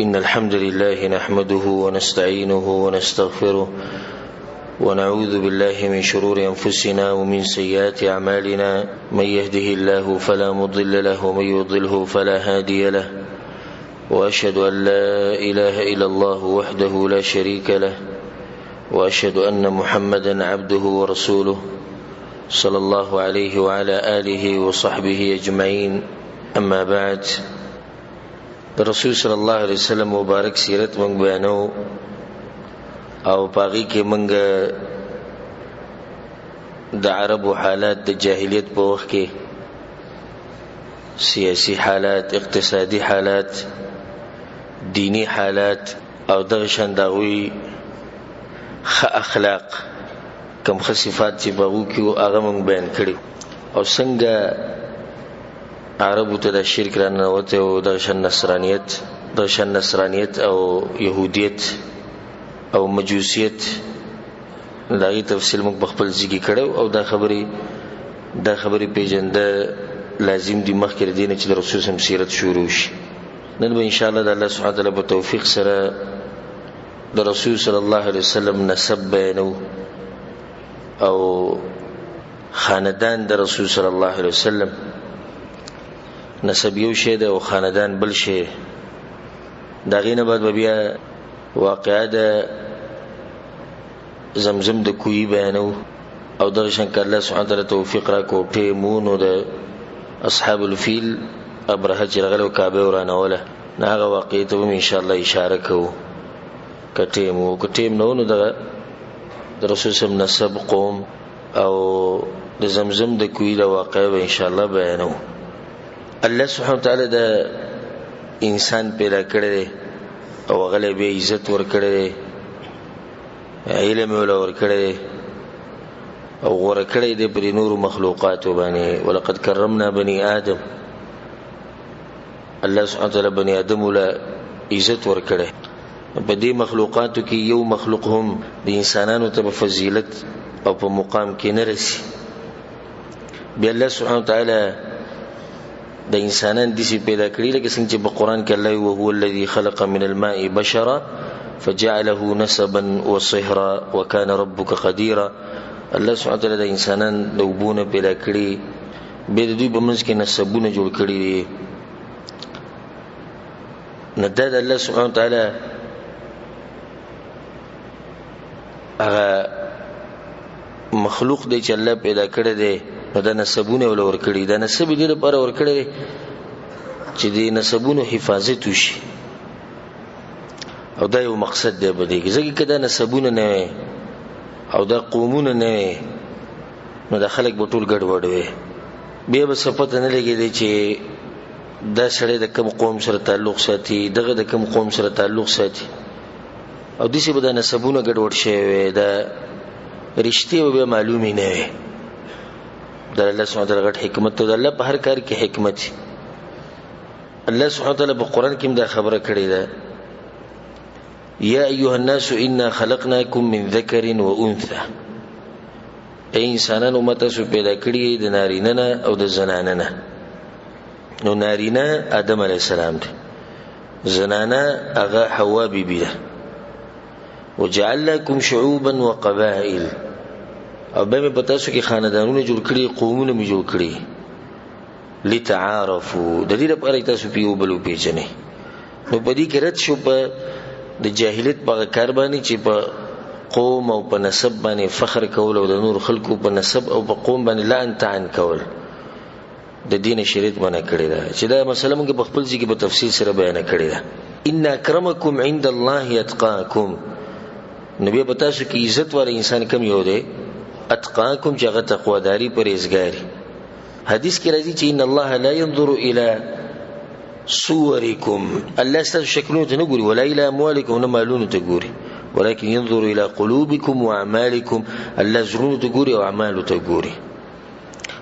إن الحمد لله نحمده ونستعينه ونستغفره ونعوذ بالله من شرور أنفسنا ومن سيئات أعمالنا، من يهده الله فلا مضل له ومن يضله فلا هادي له، وأشهد أن لا إله إلا الله وحده لا شريك له، وأشهد أن محمدا عبده ورسوله صلى الله عليه وعلى آله وصحبه أجمعين. أما بعد، د رسول صلی الله علیه وسلم مبارک سیرت مونږ بیانو او پاغي کې مونږ د عربو حالات د جاهلیت په وخت کې، سیاسي حالات، اقتصادي حالات، دینی حالات او دغه شان د هغوی ښه اخلاق، کوم ښه صفات چې په هغو کې وو هغه مونږ بیان کړي، او څنګه عربو ته د شرک را ننوتی او دغه شان نصرانیت، دغه شان نصرانیت او یهودیت او مجوسیت، د هغې تفصیل موږ په خپل ځای کې کړی. او دا خبرې پېژنده لازم دي مخکې له دې نه چې د رسول سم سیرت شروع شي. نن به انشاءالله د الله سبحانه وتعالی په توفیق سره د رسول صلی الله علیه وسلم نسب بیانو او خاندان د رسول صلی الله علیه وسلم. نسب یو شی دی او خاندان بل شی. د هغې نه بعد به بیا واقعه د زمزم د کوی بیانو، او دغه شان که الله سبحانه وتعالی توفیق راکړو ټیم و نو د اصحاب الفیل ابرهه چې راغلی کعبه ورانوله، نو هغه واقعې ته هم انشاءالله اشاره کوو که ټیم و. که ټیم نه و نو دغه د رسول سم نسب، قوم او د زمزم د کوی د واقعې به انشاءالله بیانو. الله سبحانه وتعالی د انسان پیدا کړی دی او هغه له بیا عزت ورکړی دی، علم یې له ورکړی دی او غوره کړی دی پر نورو مخلوقاتو باندې. ولقد کرمنا بني آدم. الله سبحانه وتعالی بني آدم له عزت ورکړی. په دې مخلوقاتو کې یو مخلوق هم د انسانانو ته په فضیلت او په مقام کې نه رسي. بیا الله سبحانه وتعالی د انسانان داسې پیدا کړي لکه څنګه چې په قرآن کې الله وهو الذي خلق من الماء بشرا فجعله نسبا وصهرا وكان ربك قديرا. الله سبحانه وتعالی د انسانان د اوبو نه پیدا کړي، بیا د دوی په منځ کې نسبونه جوړ کړي دي. نو دا د الله سبحانه وتعالی هغه مخلوق دی چې الله پیدا کړی دی، نو دا نسبونه ول ورکړي. دا نسب دې لپاره ورکړي چې د نسبونو حفاظت وشي، او دا یو مقصد دی په دې کې، ځکه که دا نسبونه نه وي او دا قومونه نه وي نو دا خلک به ټول ګډوډ وي. بیا به څه پته نه لګېدی چې دا سړی د کوم قوم سره تعلق ساتي، دغه د کوم قوم سره تعلق ساتي، او داسې به دا نسبونه ګډوډ شوی وي، دا رشتې به بیا معلومې نه وي. د الله سبحانه وتعالی غټ حکمت دی. د الله په هر کار کې حکمت دی. الله سبحانه وتعالی په قرآن کې هم دا خبره کړې ده: یا ایها الناس انا خلقناکم من ذکر و انثى. ای انسانانو، ما تاسو پیدا کړي د نارینه نه او د زنانه نه. نو نارینه آدم علیه السلام دی، زنانه هغه حوا بی بی ده. وجعلناکم شعوبا وقبائل، او بیا مې په تاسو کې خاندانونه جوړ کړي، قومونه مې جوړ کړي، لتعارفو، د دې لپاره چې تاسو په یو بل وپېژنئ. نو په دې کې رد شو په د جاهلیت په هغه کار باندې چې په قوم او په نسب باندې فخر کول او د نور خلکو په نسب او په قوم باندې لعن طعن کول. د دین شریعت منع کړې ده، چې دا مسله موږ په خپل ځای کې په تفصیل سره بیان کړې ده. ان اکرمکم عند الله اتقاکم. نو بیا په تاسو کې عزت والا انسان کم یو دی؟ اتقاکم، چې هغه تقواداري، پرهېزګاري. حدیث کې راځي چې ان الله لا ينظر الى صورکم، الله ستاسو شکلونو ته نه ګوري، ولا الى اموالکم، نه مالونو ته ګوري، ولكن ينظر الى قلوبكم واعمالكم. الله زړونو ته ګوري او اعمالو ته ګوري.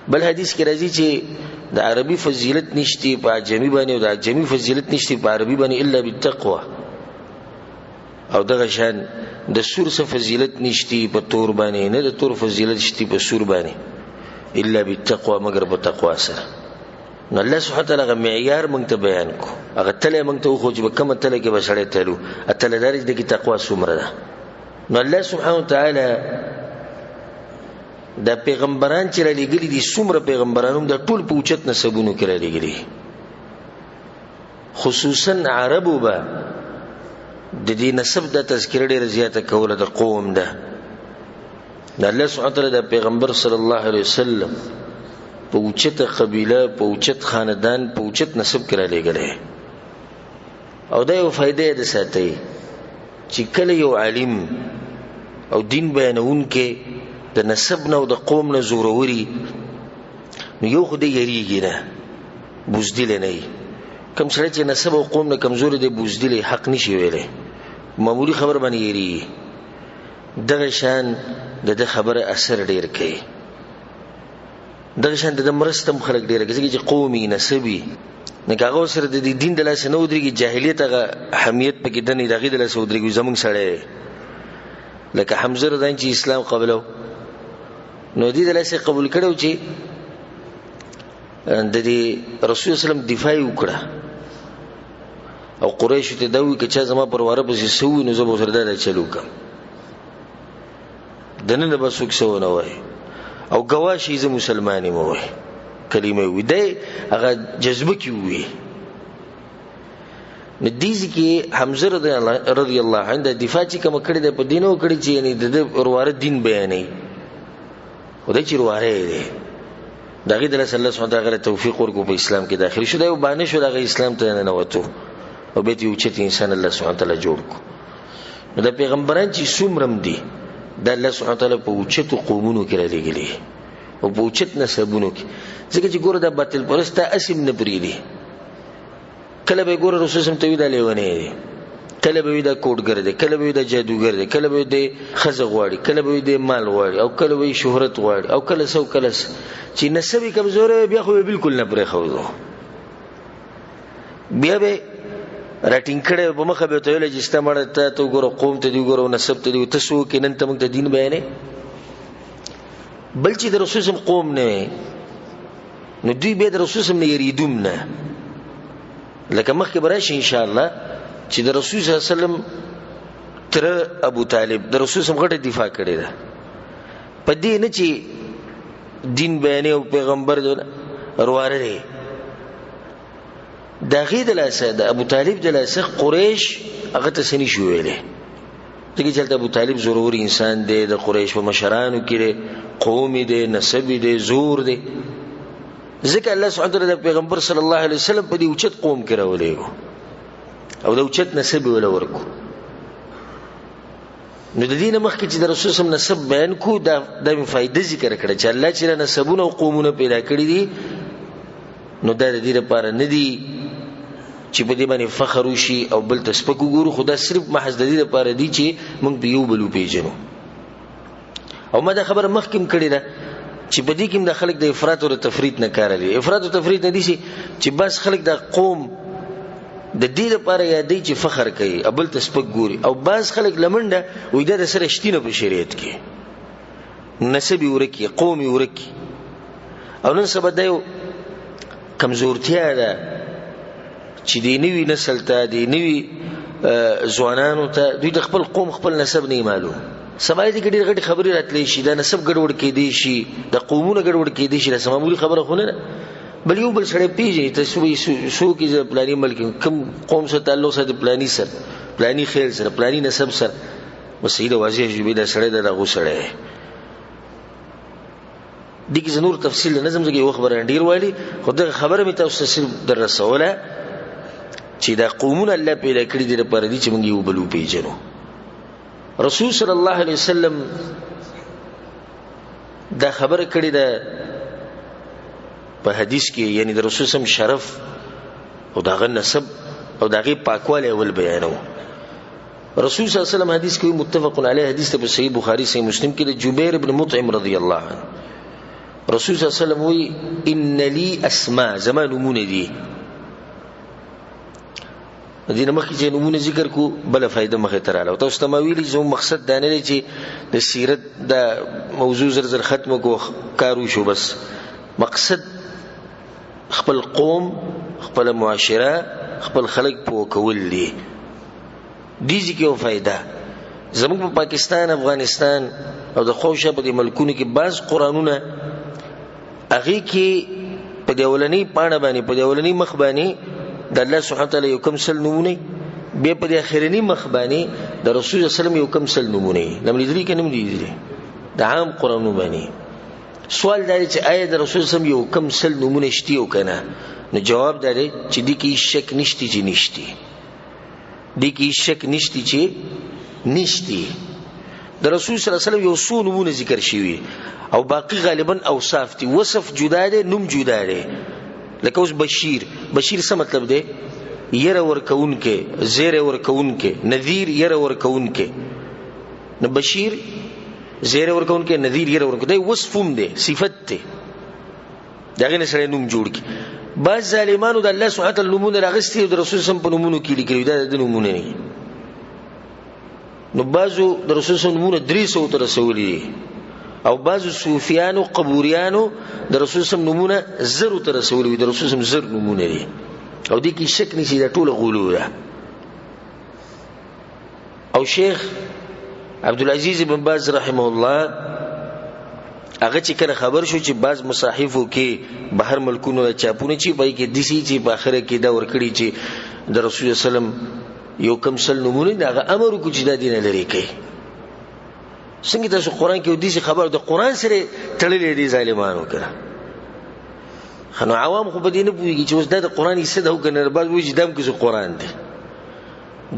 بل حدیث کې راځي چې د عربي فضیلت نشتی په عجمي باندې او د عجمي فضیلت نشتی په عربي باندې الا بالتقوى، او دغه شان د سور څه فضیلت نشتی په تور باندې، نه د تور فضیلت شتی په سور باندې الا بالتقوى، مګر په تقوا سره. نو الله سبحانه وتعالی هغه معیار موږ ته بیان کو. هغه تله موږ ته وښود چې په کومه تله کې به سړی تلو، تله دا دی چې دې کې تقوا څومره ده. نو الله سبحانه وتعالی دا پیغمبران چې رالیږلي دي، څومره پیغمبران هم دا ټول په اوچت نسبونو کې رالیږلي، خصوصا عربو به د دې نسب دا تذکره ډېره زیاته کوله د قوم ده. د الله سبحانه وتعالی د پیغمبر صلی الله علیه وسلم په اوچته قبیله، په اوچت خاندان، په اوچت نسب کې رالیږلی. او دا یو فایده یې د ساتي چې کله یو عالم او دین بیانوونکی د نسب نه او د قوم نه زوروري، نو یو خو دی یریږي نه، بزدل نه وي. کوم سړی چې نسب او قوم نه کمزوری دی، بزدل حق نشي ویلی، معمولي خبر باندې یریږي. دغه شان د ده خبره اثر ډېر کوي، دغه شان د ده مرسته هم خلک ډېره کوي، ځکه چې قومي نسبي، نو که هغه سره د دې دین د لاسه نه ودرېږي، جاهلیت هغه حمیت پکې دننه د هغې د لاسه ودرېږي، زموږ سړی دی. لکه حمزه رضی چې اسلام قبلو، نو دې د لاسه قبول کړو چې د دې رسول الله وسلم دفاع یې وکړه، او قریشو ته دا وویل که چا زما پر واره پسې څه ووایي نو زه به ورسره دا چل وکړم، دننه به څوک څه ونه وایي، او ګواه شي زه مسلمان یم ووایي، کلمه یې ووایي، دی هغه جذبه کې ووایي. نو دې ځای کې حمزه رضی الله عنه د دفاع چې کومه کړې ده، په دې نه وه کړې چې یعنې د ده ورواره دین بیانوي، خو دی چې ورواره یې دی، د هغې د لاسه الله سبحانه وتعالی هغه له توفیق ورکړو په اسلام کې داخل شو. دا یو بانه شو، د هغه اسلام ته ننوتو او بیا ترې اوچت انسان الله سبحانه وتعالی جوړ کړو. نو دا پیغمبران چې څومره هم دي، دا الله سبحانه وتعالی په اوچتو قومونو کې رالیږلي او په اوچت نسبونو کې، ځکه چې ګوره دا باطل پرست تا هسې هم نه پرېږدي. کله به یې ګوره رسول صم ته وي دا لیونی دی، کله به وي دا کوټګر دی، کله به وي دا جادوګر دی، کله به وي دی ښځه غواړي، کله به وي دی مال غواړي، او کله به وي شهرت غواړي، او کله څه او کله څه. چې نسب یې کمزوری وي بیا خو به بالکل نه پرېښودو، بیا به راټینګ کړی په مخه به ورته ویلی چې ستا مړه ته ته وګوره، قوم ته دې وګوره، نسب ته دې وګوره، ته څوک یې، نن ته موږ ته دین بیانې. بل چې د رسول صم قوم نه وي، نو دوی بیا د رسول صم نه یریدوم نه، لکه مخکې به راشي انشاءالله چې د رسول صلی الله علیه وسلم تره ابو طالب د رسول صم غټه دفاع کړې ده، په دې نه چې دین بیانې او پیغمبر دی ورواره دی. د هغې د لاسه، د ابو طالب د لاسه قریش هغه ته څه نشي ویلی، ځکه چې هلته ابو طالب زورور انسان دی، د قریش په مشرانو کې دی، قوم دی، نسب دی، زور دی. ځکه الله سبحانه وتعالی د پیغمبر صلی الله علیه وسلم په دې اوچت قوم کې راولېږو او د اوچت نسب یې وله ورکړو. نو د دې نه مخکې چې د رسول صم نسب بیان کړو، دا مې فایده ذکر کړه چې الله چې نسبونه او قومونه پیدا کړي دي، نو دا د دې لپاره نه دي چې په دې باندې فخر وشي او بل ته سپک وګورو، خو دا صرف محض د دې لپاره دي چې موږ په یو بل وپېژنو. او ما دا خبره مخکې هم کړې ده چې په دې کې هم د خلک د افراط او د تفریط نه کار لري. افراط او تفریط نه دي چې بس خلک د قوم د دې لپاره یادوي چې فخر کوي او بل ته سپک ګوري، او بعض خلک لمنډه وایي دا د سره شتي نه په شریعت کې، نسب یې ورک کړي، قوم یې ورک کړي. او نن سبا دا یو کمزورتیا ده چې د نوي نسل ته، د نوي ځوانانو ته دوی د خپل قوم خپل نسب نه معلوم. سبا دې کې ډېرې غټې خبرې راتلی شي، دا نسب ګډوډ کېدی شي، د قومونه ګډوډ کېدی شي، دا څه معمولي خبره خو نه ده. بل یو بل سړی پېژني، ته څوک یې، زه پلاني ملک یم، کوم قوم سره تعلق ساتي، پلاني سره، پلاني خیل سره، پلاني نسب سره، بس صحیح ده، واضح شو دا سړی د دغو سړی دی. دې کې زه نور تفصیل نه ځم، ځکه یوه خبره ډېر والي، خو دغه خبره مې تاسو ته صرف در رسوله چې دا قومونه الله پیدا کړي دي لپاره دي چې موږ یو بل وپېژنو. رسول صلی الله علیه وسلم دا خبره کړې ده په حدیث کې، یعنی د رسول سم شرف او د هغه نسب او د هغې پاکوالی اول بیانوو. رسول صلی الله علیه وسلم حدیث کې متفق علیه حدیث ته په صحیح بخاری صحیح مسلم کې د جبیر ابن مطعم رضی الله عنه رسول صلی الله علیه وسلم وی ان لی اسماء، زما نومونه دي. دې نه مخکې چې نومونه ذکر کو بله فایده مخې ته راغله. تاسو ته ما ویلي زموږ مقصد دا نه دی چې د سیرت دا موضوع زر زر ختم کړو کار وشو، بس مقصد خپل قوم، خپل معاشره، خپل خلک پوه کول دي. دې ځای کې یو فایده، زموږ په پاکستان، افغانستان او د خوشا په دې ملکونو کې بعض قرآنونه هغې کې په دې اولنۍ پاڼه باندې، په دې اولنۍ مخ باندې د الله سبحانه وتعالی یو کم سل نومونه، بیا په دې اخرني مخ باندې د رسول صلی الله علیه وسلم یو کم سل نومونه. دا مې لیدلي که نه مې لیدلي؟ د عام قرآنونو باندې. سوال دا دی چې آیا د رسول صلی الله علیه وسلم یو کم سل نومونه شتي او که نه؟ نو جواب دا دی چې دې کې هېڅ شک نشتی چې نشتی، دې کې هېڅ شک نشتی چې نشتی. د رسول صلی الله علیه وسلم یو څو نومونه ذکر شوي او باقي غالبا اوصاف دي. وصف جدا دی، نوم جدا دی. لکه اوس بشیر، بشیر څه مطلب دی؟ یره ورکوونکی، زیری ورکوونکی، نذیر یره ورکوونکی. نو بشیر زیری ورکوونکی، نذیر یره ورکوونکی، دا وصف هم دی، صفت دی، د هغې نه سړی نوم جوړ کړي. بعض ظالمانو د الله سبحانه وتعالی نومونه راغستي او د رسول صلی الله علیه وسلم په نومونو کې لیکلي، دا د نومونه نه دي. نو بعضو د رسول صلی الله علیه وسلم نومونه 300 ته رسولي دي، او بعضو صوفیانو قبوریانو د رسول صلی الله علیه وسلم نومونه 1000 ته رسولي دي، د رسول صلی الله علیه وسلم 1000 نومونه دي. او دې کې شک نشي، دا ټوله غلو ده. او شیخ عبدالعزیز بن باز رحمه الله هغه چې کله خبر شو چې بعض مصاحفو کې بهر ملکونو د چاپونه چې پای کې دسی چې په اخره کې دا ورکړي چې د رسول الله صلی الله علیه وسلم یو کم سل نمونه دی، هغه امر وکړو چې دا دینه لرې کوي. څنګه تاسو قرآن کې داسې خبر د قرآن سره تړلې دي ظالمانو کړه؟ ښه، نو عوام خو په دې نه پوهېږي چې اوس دا د قرآن حصه ده او که نه. بعض وایي چې دا هم کیسه قرآن دی.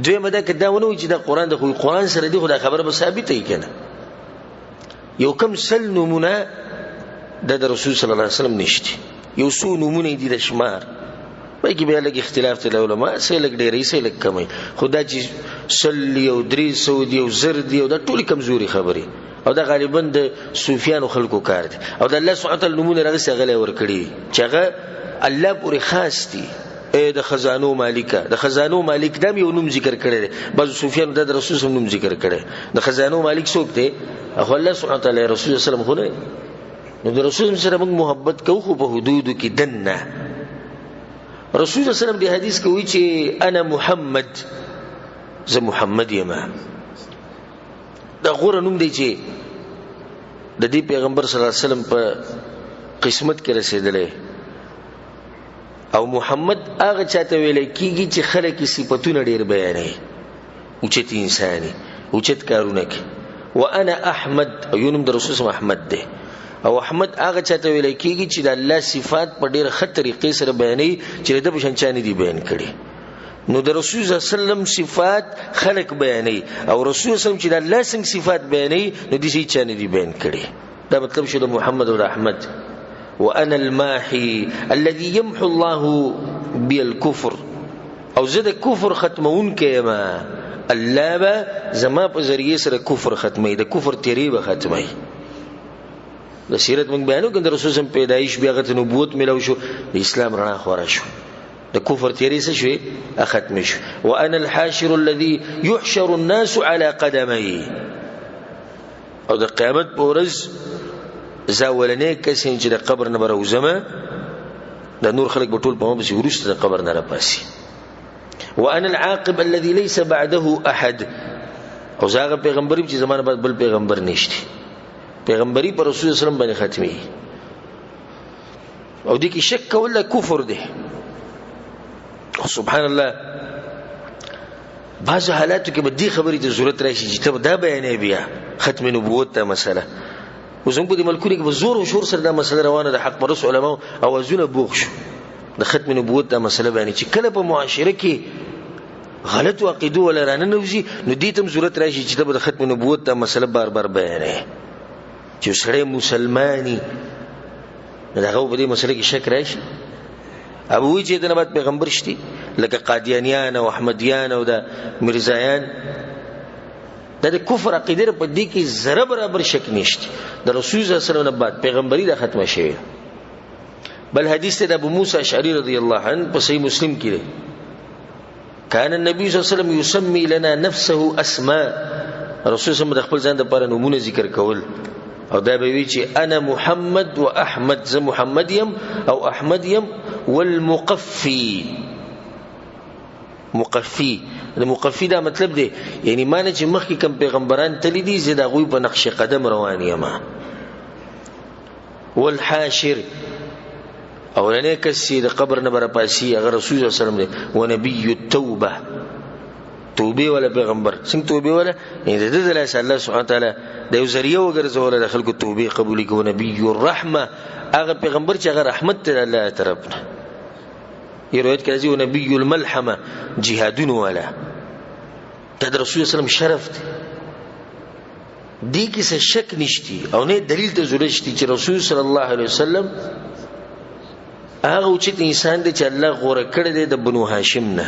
دویمه دا که دا ونه وایي چې دا قرآن دی، خو قرآن سره دی، خو دا خبره به ثابته وي که نه. یو کم سل نمونه دا د رسول صلی الله علیه وسلم نشته، یو څو نمونه دي د شمار، پای کې بیا لږ اختلاف دی علما، څه لږ ډېری څه لږ کمی، خو دا چې سل دی او 300 دی او 1000 دی او دا ټولې کمزوري خبرې، او دا غالبا د صوفیانو خلکو کار دی. او د الله سبحانه وتعالی نومونه راغستې هغه له یې ورکړي دي چې هغه الله پورې خاص دي. ای د خزانو مالکه، د خزانو مالک دا یو نوم ذکر کړی دی، بعضو صوفیانو دا د رسول صلی الله علیه وسلم نوم ذکر کړی. د خزانو مالک څوک دی؟ خو الله سبحانه وتعالی، رسول صلی الله علیه وسلم خو نه. نو د رسول سره موږ محبت کوو خو په حدودو کې دننه. رسول صلی الله علیه وسلم د حدیث کې وایي چې انا محمد، زه محمد یم. دا غوره نوم دی چې د دې پیغمبر صلی الله علیه وسلم په قسمت کې رسېدلی. او محمد هغه چاته ویل کېږي چې خلک یې صفتونه ډېر بیانوي، اوچت انسان، اوچت کارونه کوي. وانا احمد، او یو نوم د رسول صلی احمد دی. او احمد هغه چاته ویل کېږي چې د الله صفات په ډېره ښه طریقې سره بیانوي چې د ده په شان چا نه دي بیان کړي. نو د رسول صلی الله علیه وسلم صفات خلک بیانوي، او رسول صلی الله علیه وسلم چې د الله څنګه صفات بیانوي نو داسې هېچا نه دي بیان کړي. دا مطلب شو د محمد او د احمد. وانا الماحي الذي يمحو الله بي الكفر، او زه د کفر ختمونکی یم. الله به زما په ذریعې سره کفر ختموي، د کفر تیرې به ختموي. د سیرت موږ بیانو کړو، د رسول صلی الله علیه وسلم پیدایش، بیا هغه ته نبوت میلاو شو، د اسلام رڼا خوره شو، د کفر تیرې څه شوې؟ ختمې شوې. وانا الحاشر الذي يحشر الناس على قدمي، او د قیامت په ورځ زه اولنی کس یم چې د قبر نه به راوځم، د نور خلک به ټول په ما پسې وروسته د قبر نه راپاڅي. وانا العاقب الذي ليس بعده احد، او زه هغه پیغمبر یم چې زما نه بعد بل پیغمبر نشته. پیغمبري پر رسول الله صلی الله علیه وسلم باندې ختمېږي. او دې کې شک کول دا کفر دی. سبحان الله، بعضو حالاتو کې به دې خبرې ته ضرورت راشي چې ته به دا بیانوې بیا ختم نبوت ته مسله. اوس زموږ په دې ملکونو کې به زور او شور سره دا مسله روانه ده، حق پرست علماو اوازونه بوخ شو د ختم نبوت دا مسله بیانوي چې کله په معاشره کې غلطو عقیدو ولا راننوځي نو دې ته هم ضرورت راشي چې ته به د ختم نبوت دا مسله بار بار بیانوې. چې سړی مسلماني نو د هغه په دې مسله کې شک راشي. او وایي چې د نه بعد پیغمبر شتي لکه قادیانیان او احمدیان او د مرزایان، دا د کفر عقیده په دې کې ذره برابر شک نشته. د رسول صلی الله علیه وسلم نه بعد پیغمبري دا ختمه شوې. بل حدیث ته د ابو موسی اشعري رضی الله عنه په صحیح مسلم کې دی، كان النبي صلی الله علیه وسلم يسمي لنا نفسه اسماء، رسول صلی الله علیه وسلم د خپل ځان دپاره نومونه ذکر کول، او دا به وي چې انا محمد و احمد، زه محمد یم او احمد یم، والمقفي. مقفی، د مقفی دا مطلب دی یعنی معنی چې مخکې کوم پیغمبران تللی دي، زه د هغوی په نقش قدم روان یم. والحاشر، اولنې کس چې د قبر نه به راپاڅي هغه رسول صلی الله علیه وسلم دی. ونبي التوبه، توبې والا پیغمبر. څنګه توبې والا؟ یعنی د ده د لاسه الله سبحانه وتعالی د یو ذریعه وګرځوله د خلکو توبې قبولې کړي. ونبي الرحمه، هغه پیغمبر چې هغه رحمت دی د الله طرف نه. یو روایت کې راځي ونبي الملحمه، جهادونو والا. دا د رسول صلی الله علیه وسلم شرف دی. دې کې څه شک نشتی او نه دلیل ته ضرورت شته چې رسول صلی الله علیه وسلم هغه اوچت انسان دی چې الله غوره کړی دی د بنو هاشم نه.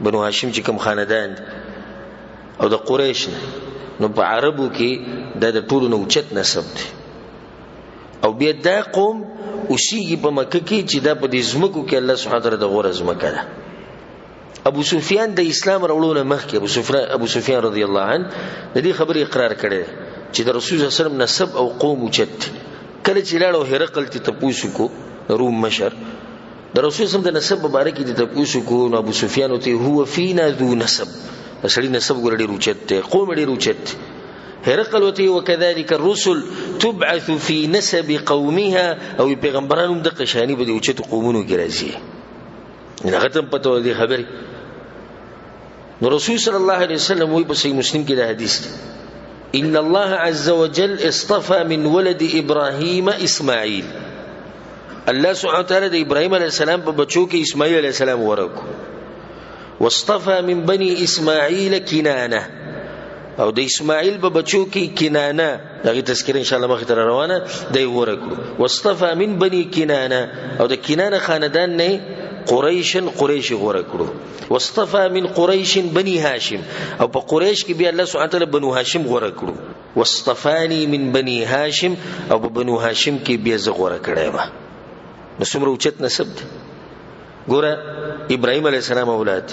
بنو هاشم چې کوم خاندان دی او د قریش نه، نو په عربو کې دا د ټولو نه اوچت نسب دی. او بیا دا قوم اوسیږي په مکه کې چې دا په دې ځمکو کې الله سبحانه وتعالی د غوره ځمکه ده. ابو سفیان د اسلام راوړلو نه مخکې ابو سفیان رضی الله عنه د دې خبرې اقرار کړی چې د رسول صلی الله علیه وسلم نسب او قوم اوچت دی. کله چې لاړ او هرقل ته تپوس وکړو، روم مشر، د رسول صلی الله علیه وسلم د نسب په باره کې تپوس وکړو، نو ابو سفیان ورته هو فینا ذو نسب، د سړي نسب ګوره ډېر اوچت دی، قوم ډېر اوچت دی. هرقل ورته وکذلک الرسل تبعث فی نسب قومها، او پیغمبران هم دقه شاني په دې اوچتو قومونو کې راځي. هغه ته هم پته وه دې خبرې. نو رسول صلی الله علیه وسلم وایي په صحیح مسلم کې دا حدیث دی، ان الله عز وجل اصطفى من ولد ابراهیم اسماعیل. الله سبحانه وتعالی د ابراهیم علیه السلام په بچو کې اسماعیل علیه السلام غوره کړو. واصطفى من بني اسماعیل کنانه، او د اسماعیل په بچو کې کنانه، د هغې تذکره انشاءالله مخې ته روانه دی، غوره کړو. واصطفى من بني کنانه، او د کنانه خاندان نه قریشن قریش غوره کړو. واصطفى من قریش بني هاشم، او په قریش کې بیا الله سبحانه وتعالی بنو هاشم غوره کړو. واصطفاني من بني هاشم، او په بنو هاشم کې بیا زه غوره کړی یم. نو څومره اوچت نسب دی. ګوره ابراهیم علیه السلام اولاد،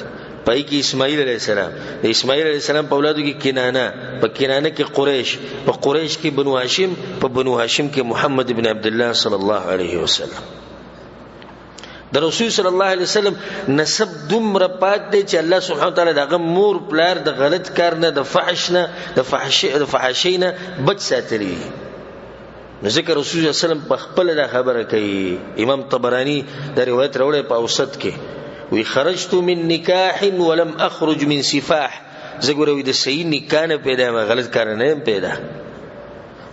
پای کې اسماعیل علیه السلام، د اسماعیل علیه السلام په اولادو کې کنانه، په کنانه کې قریش، په قریش کې بنو هاشم، په بنو هاشم کې محمد بن عبد الله صلی الله علیه وسلم. د رسول صلی الله علیه وسلم نسب دومره پاک دی چې الله سبحانه وتعالی د هغه مور پلار د غلط کار نه، د فحش نه، د فحشۍ نه بچ ساتلی دی. نو ځکه رسول صلی الله علیه وسلم په خپله دا خبره کوي. امام طبراني دا روایت راوړی په اوسط کې، وی خرجت من نکاح ولم اخرج من سفاح. زه ګوره وی د صحیح نکاح نه پیدا یم، غلط کار نه یم پیدا.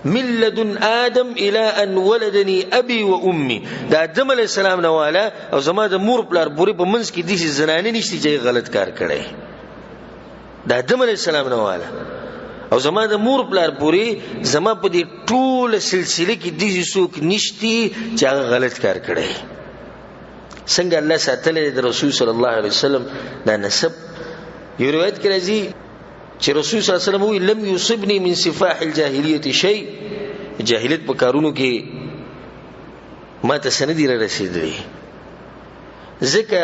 من لدن آدم الى ان ولدني ابي وامي، د آدم علیه السلام نه والا او زما د مور پلار پورې په منځ کې داسې زنانې نشته چې هغې غلط کار کړی. د آدم علیه السلام نه والا او زما د مور پلار پورې زما په دې ټوله سلسله کې داسې څوک نشتی چې هغه غلط کار کړی. څنګه الله ساتلی دی د رسول صلی الله علیه وسلم دا نسب. یو روایت کې راځي چې رسول صلی الله علیه وسلم وایي لم یصبني من سفاح الجاهلیة شیء، جاهلیت په کارونو کې ما ته څه نه دي رارسېدلي. ځکه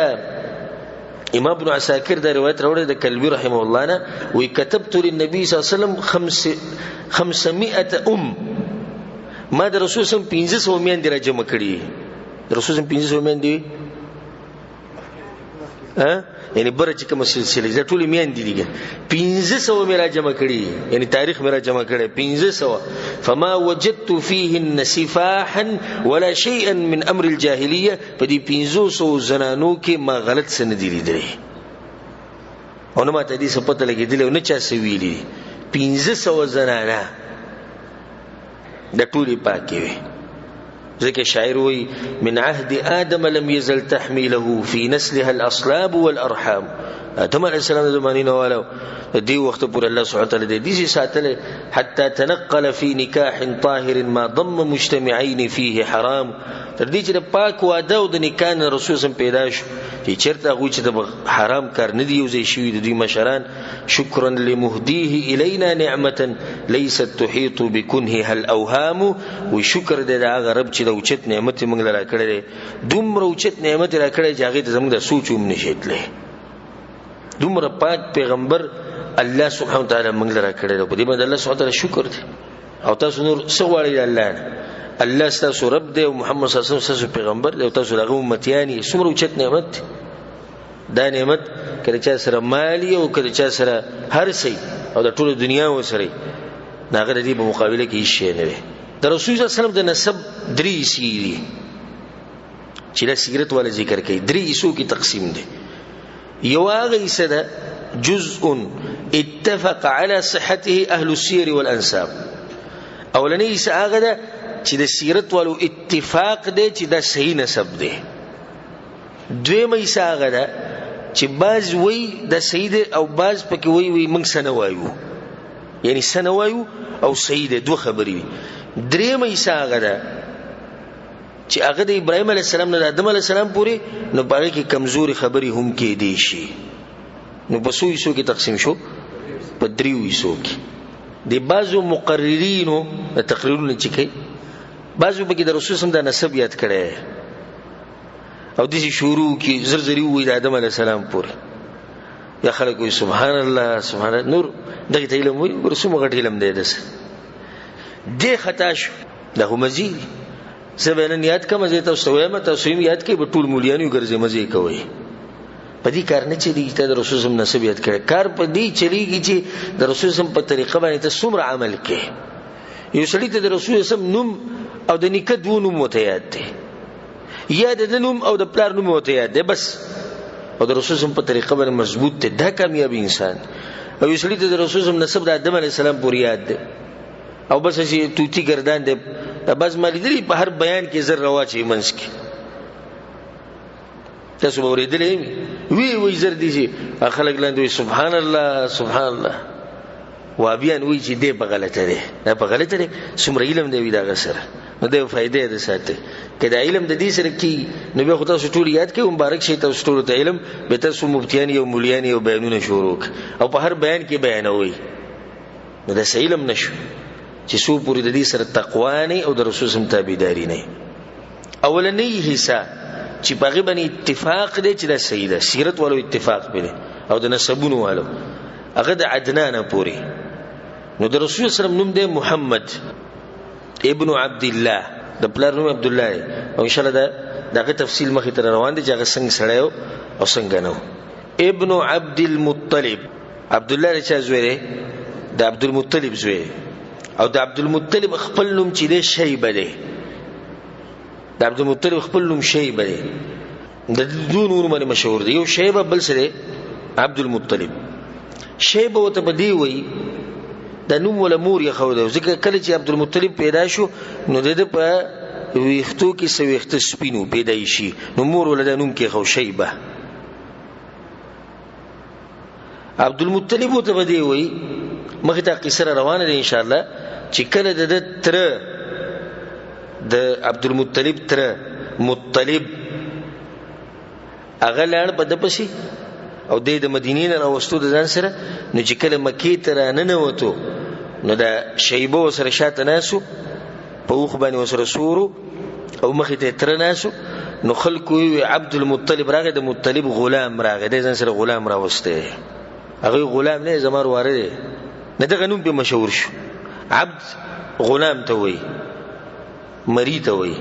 امام ابن عساکر دا روایت راوړی د کلبي رحمه الله نه، وایي كتبت للنبي صلی الله علیه وسلم 500 ام، ما د رسول صلی الله علیه وسلم 500 میندې را جمع کړي. د رسول صلی الله علیه وسلم 500 میندې ها، یعنی بره چې کومه سلسله ده ټولې میندې دي، 500 مې را جمع کړي، یعنی تاریخ مې را جمع کړی 500. فما وجدت فيهن سفاحا ولا شيئا من امر الجاهليه، په دې 500 زنانو کې ما غلط څه نه دي لیدلي او نه ماته دې څه پته لګېدلې او نه چا څه ویلي. 500 زنانه د ټولې پاکې وې. ځکه شاعر وایي من عهد آدم لم يزل تحميله في نسلها الأصلاب والأرحام. آدم علیه السلام د زمانې نه والو د دې وخته پورې الله سبحانه وتعالی د دې ساتلی، حتی تنقل في نکاح طاهر ما ضم مجتمعين فيه حرام. تر دې چې د پاک واده او د نکاح نه رسول سم پیدا شو چې چېرته هغوی چې د حرام کار نه دی یو ځای شوي د دوی مشران. شکرا لمهديه إلينا نعمة ليست تحيط بكنهها الأوهام. وی شکر دی د هغه رب چې د اوچت نعمت یې موږ له راکړی دی، دومره اوچت نعمت یې راکړی چې هغې ته زموږ د سوچ هم نه شي تللی. دومره پاک پیغمبر الله سبحانه وتعالی موږ له راکړی دی، په دې باندې الله سبحانه وتعالی شکر دی. او تاسو نور څه غواړئ د الله نه؟ الله ستاسو رب دی او محمد صلی الله علیه وسلم ستاسو پیغمبر دی او تاسو د هغه امتیان یئ. څومره اوچت نعمت دی دا نعمت که د چا سره مال او که د چا سره هر څه او د ټوله دنیا وسره، نو هغه د دې په مقابله کې هیڅ شی نه دی. د رسول الله صلی الله علیه وسلم د نسب درې حصې دي چې دا سیرت والا ذکر کوي. درې حصو کې تقسیم دی. یو هغه حصه ده جزء اتفق على صحته اهل السير والانساب. اولنې حصه هغه ده چې د سیرت والو اتفاق دی چې دا صحیح نسب دی. دویمه حصه هغه ده چې بعض وایي دا صحیح دی او بعض پکې وایي موږ څه نه وایو، یعنی څه نه وایو او صحیح دی، دوه خبرې وي. درېیمه حصه هغه ده چې هغه د ابراهیم علیه السلام نه د آدم علیه السلام پورې، نو په هغې کې کمزورې خبرې هم کېدی شي. نو په څو حصو کې تقسیم شو؟ په دریو حصو کې. د بعضو مقررینو د تقریرونه چې کوي، بعضو پکې د رسول سم د نسب یاد کړی او داسې شروع کې زر زرې ووایي د آدم علیه السلام پورې، یا خلک وایي سبحان الله سبحان الله، نور دغې ته علم وایي، ګوره څومره غټ علم دی داسې. دې خطا شو، دا خو مزې دي. زه به نن یاد کړم، زه تاسو ته وایم، تاسو هم یاد کړئ، به ټول مولیان یې ګرځئ، مزې کوئ. په دې کار نه چلېږي ته د رسول سم نسب یاد کړې، کار په دې چلېږي چې د رسول سم په طریقه باندې ته څومره عمل کې. یو سړي ته د رسول سم نوم او د نیکه دوه نوم ورته یاد دی، یا د ده نوم او د پلار نوم ورته یاد دی بس، او د رسول سم په طریقه باندې مضبوط دی، دا کامیاب انسان. او یو سړي ته د رسول سم نسب د آدم علیه السلام پورې یاد دی او بس هسې توتي ګردان دی، دا بعض ما لیدلي په هر بیان کې زر رواچوي منځ کې، تاسو به اورېدلی وي، وی زر دي چې خلک لاندې وایي سبحان الله سبحان الله. وابیان وایي چې دی په غلطه دی، دا په غلطه دی، څومره علم دی وي د هغه سره، نو دا یو فایده یې ده ساتي. که دا علم د دې سره کېږي نو بیا خو تاسو ټول یاد کړئ، مبارک شي تاسو ټولو ته علم، بیا تاسو مفتیان یو مولیان یو بیانونه شروع کړئ او په هر بیان کې بیانوئ. نو داسې علم نه شو چې څو پورې د دې سره تقوا نه او د رسول سم تابعداري نه. اولنۍ حصه چې په هغې باندې اتفاق دی چې دا صحیح ده، سیرت والو اتفاق پرې دی او د نسبونو والو، هغه د عدنانه پورې. نو د رسول صلی الله علیه وسلم نوم دی محمد ابن عبد الله، د پلار نوم عبد الله دی، او ان شاء الله د هغه تفصیل مخې ته روان دی چې هغه څنګه سړی و او څنګه نه و. ابن عبد المطلب، عبد الله د چا زوی دی؟ د عبد المطلب زوی دی. او د عبد المطلب خپل نوم چې دی شیبه دی، د عبد المطلب خپل نوم شیبه دی، د دوه نومونو باندې مشهور دی، یو شیبه بل څه دی عبد المطلب. شیبه ورته په دې وایي د نوم وله مور یې ښودی، ځکه کله چې عبد المطلب پیدا شو نو د ده په ویښتو کې څه ویښته سپین و پیدایشي، نو مور وله دا نوم کېښود شیبه. عبد المطلب ورته په دې وایي، مخې ته قصه را روانه ده انشاءالله، چې کله د ده تره د عبد المطلب تره مطلب هغه لاړ په ده پسې او دی د مدینې نه راوستو د ځان سره، نو چې کله مکې ته راننوتو نو د شیبه ورسره شاته ناست و، په اوښ باندې ورسره سور و او مخې ته یې تره ناست و. نو خلکو وویل عبد المطلب راغی، د مطلب غلام راغی، دی ځان سره غلام راوستی دی. هغوی غلام نه دی، زما ورواره دی، نه دغه نوم پرې مشهور شو. عبد غلام ته وایي، مری ته وایي،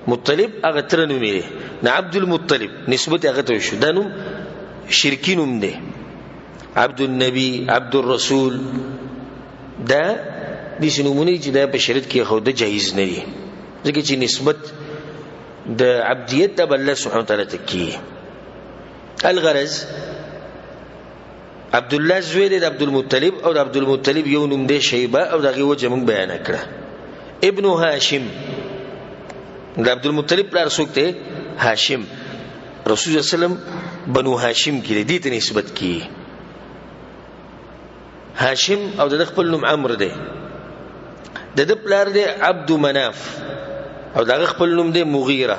مطلب هغه تره نوم یې دی، نه عبد المطلب نسبت هغه ته شو. دا نوم شرکي نوم دی، عبد النبي عبد الرسول، دا داسې نومونه دي چې دا په شریعت کې خو د جایز نه دي، ځکه چې نسبت د عبدیت د الله سبحانه وتعالی ته کیږي. الغرض عبد الله زوی دی د عبد المطلب، او د عبد المطلب یو نوم دی شیبه، او د هغې وجه موږ بیانه کړه. ابن هاشم، د عبد المطلب پلار څوک دی؟ هاشم. رسول الله صلی الله علیه وسلم بنو هاشم کې دی، دې ته نسبت کیږي. هاشم او د خپل نوم عمرو دی، د ده پلار دی عبد مناف، او د هغه خپل نوم دی مغیره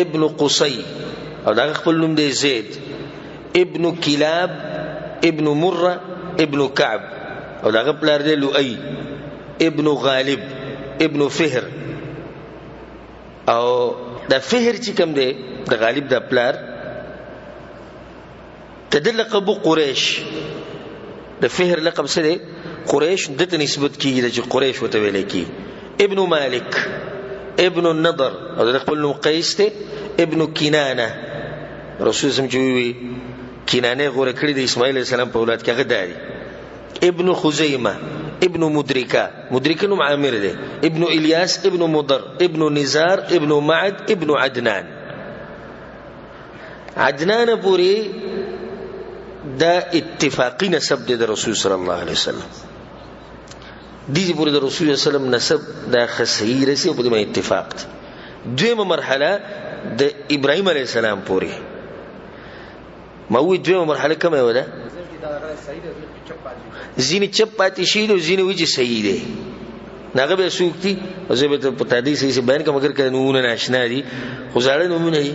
ابن قصی، او د هغه خپل نوم دی زید ابن کلاب ابن مره ابن کعب، او د هغه پلار دی لؤی ابن غالب ابن فهر. او د فهر چې کوم دی د غالب د پلار، د ده لقب قریش، د فهر لقب څه دی؟ قریش، ده ته نسبت کېږي چې قریش ورته ویلی کېږي. ابن مالک ابن النضر، او د خپل نوم قیس دی، ابن کنانه. رسول سم چې ووی کنانه غوره کړی د اسماعیل علیه السلام په اولاد کې، هغه دا دی: ابن خزیمه، ابن مدرکه، مدرکه نوم عامر دی، ابن الیاس، ابن مضر، ابن نزار، ابن معد، ابن عدنان. عدنان پورې دا اتفاقی نسب دی د رسول صلی الله علیه وسلم. دې پورې د رسول صلی الله علیه وسلم نسب دا ښه صحیح رسي او په دې باندې اتفاق دی. دویمه مرحله د ابراهیم علیه السلام پورې. ما وی دویمه مرحله کومه یوه ده؟ ځینې چپ پاتې شوي دي او ځینې وایي چې صحیح دی. نو هغه بیا څوک دي؟ زه به په تادۍ صحیح بیان کړم، مګر که نومونه ناشنا دي، خو زاړه نومونه دي.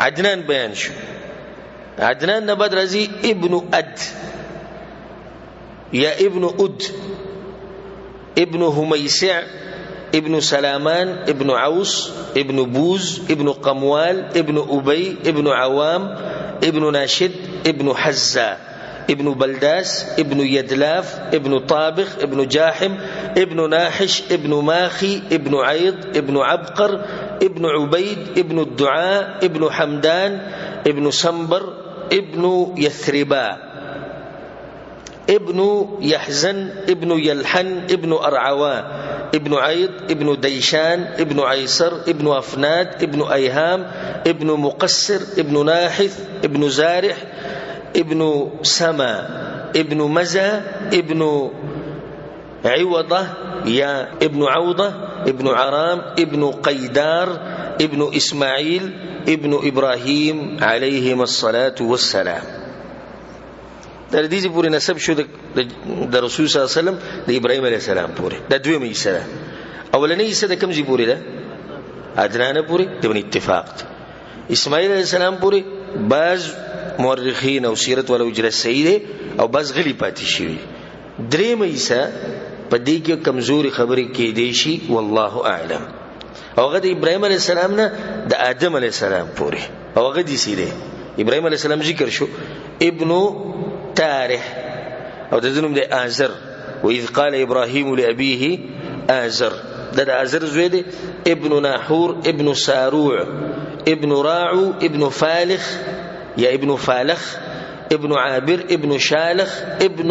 عدنان بیان شو. عدنان نه بعد راځي ابن اد یا ابن اد، ابن هميسع، ابن سلامان، ابن عوص، ابن بوز، ابن قموال، ابن أبي، ابن عوام، ابن ناشد، ابن حزة، ابن بلداس، ابن يدلاف، ابن طابخ، ابن جاحم، ابن ناحش، ابن ماخي، ابن عيض، ابن عبقر، ابن عبيد، ابن الدعاء، ابن حمدان، ابن سنبر، ابن يثربا، ابن يحزن، ابن يلحن، ابن أرعوا، ابن عيض، ابن ديشان، ابن عيسر، ابن أفناد، ابن أيهام، ابن مقصر، ابن ناحث، ابن زارح، ابن سما، ابن مزا، ابن عوضة يا ابن عوضة، ابن عرام، ابن قيدار، ابن إسماعيل، ابن إبراهيم عليهما الصلاة والسلام. د دې پورې نسب شو د رسول صلی الله علیه وسلم د ابراهیم علیه السلام پورې. دا دویمه حصه ده. اولنۍ حصه د کوم ځای پورې ده؟ عدنان پورې، د بن اتفاق ده. اسماعیل علیه السلام پورې بعض مورخین او سیرت والا اجرت صحیح دی او بعض غلي پاتې شوي. درېیمه حصه په دې کې کمزورې خبرې کېدی شي، والله اعلم. او هغه د ابراهیم علیه السلام نه د آدم علیه السلام پورې، او هغه داسې دی. ابراهیم علیه السلام ذکر شو ابن تارح، او د ده نوم دی آزر. وإذ قال إبراهيم لأبيه آزر، دا د آزر زوی دی. ابن ناحور، ابن ساروع، ابن راعو، ابن فالخ یا ابن فالخ، ابن عابر، ابن شالخ، ابن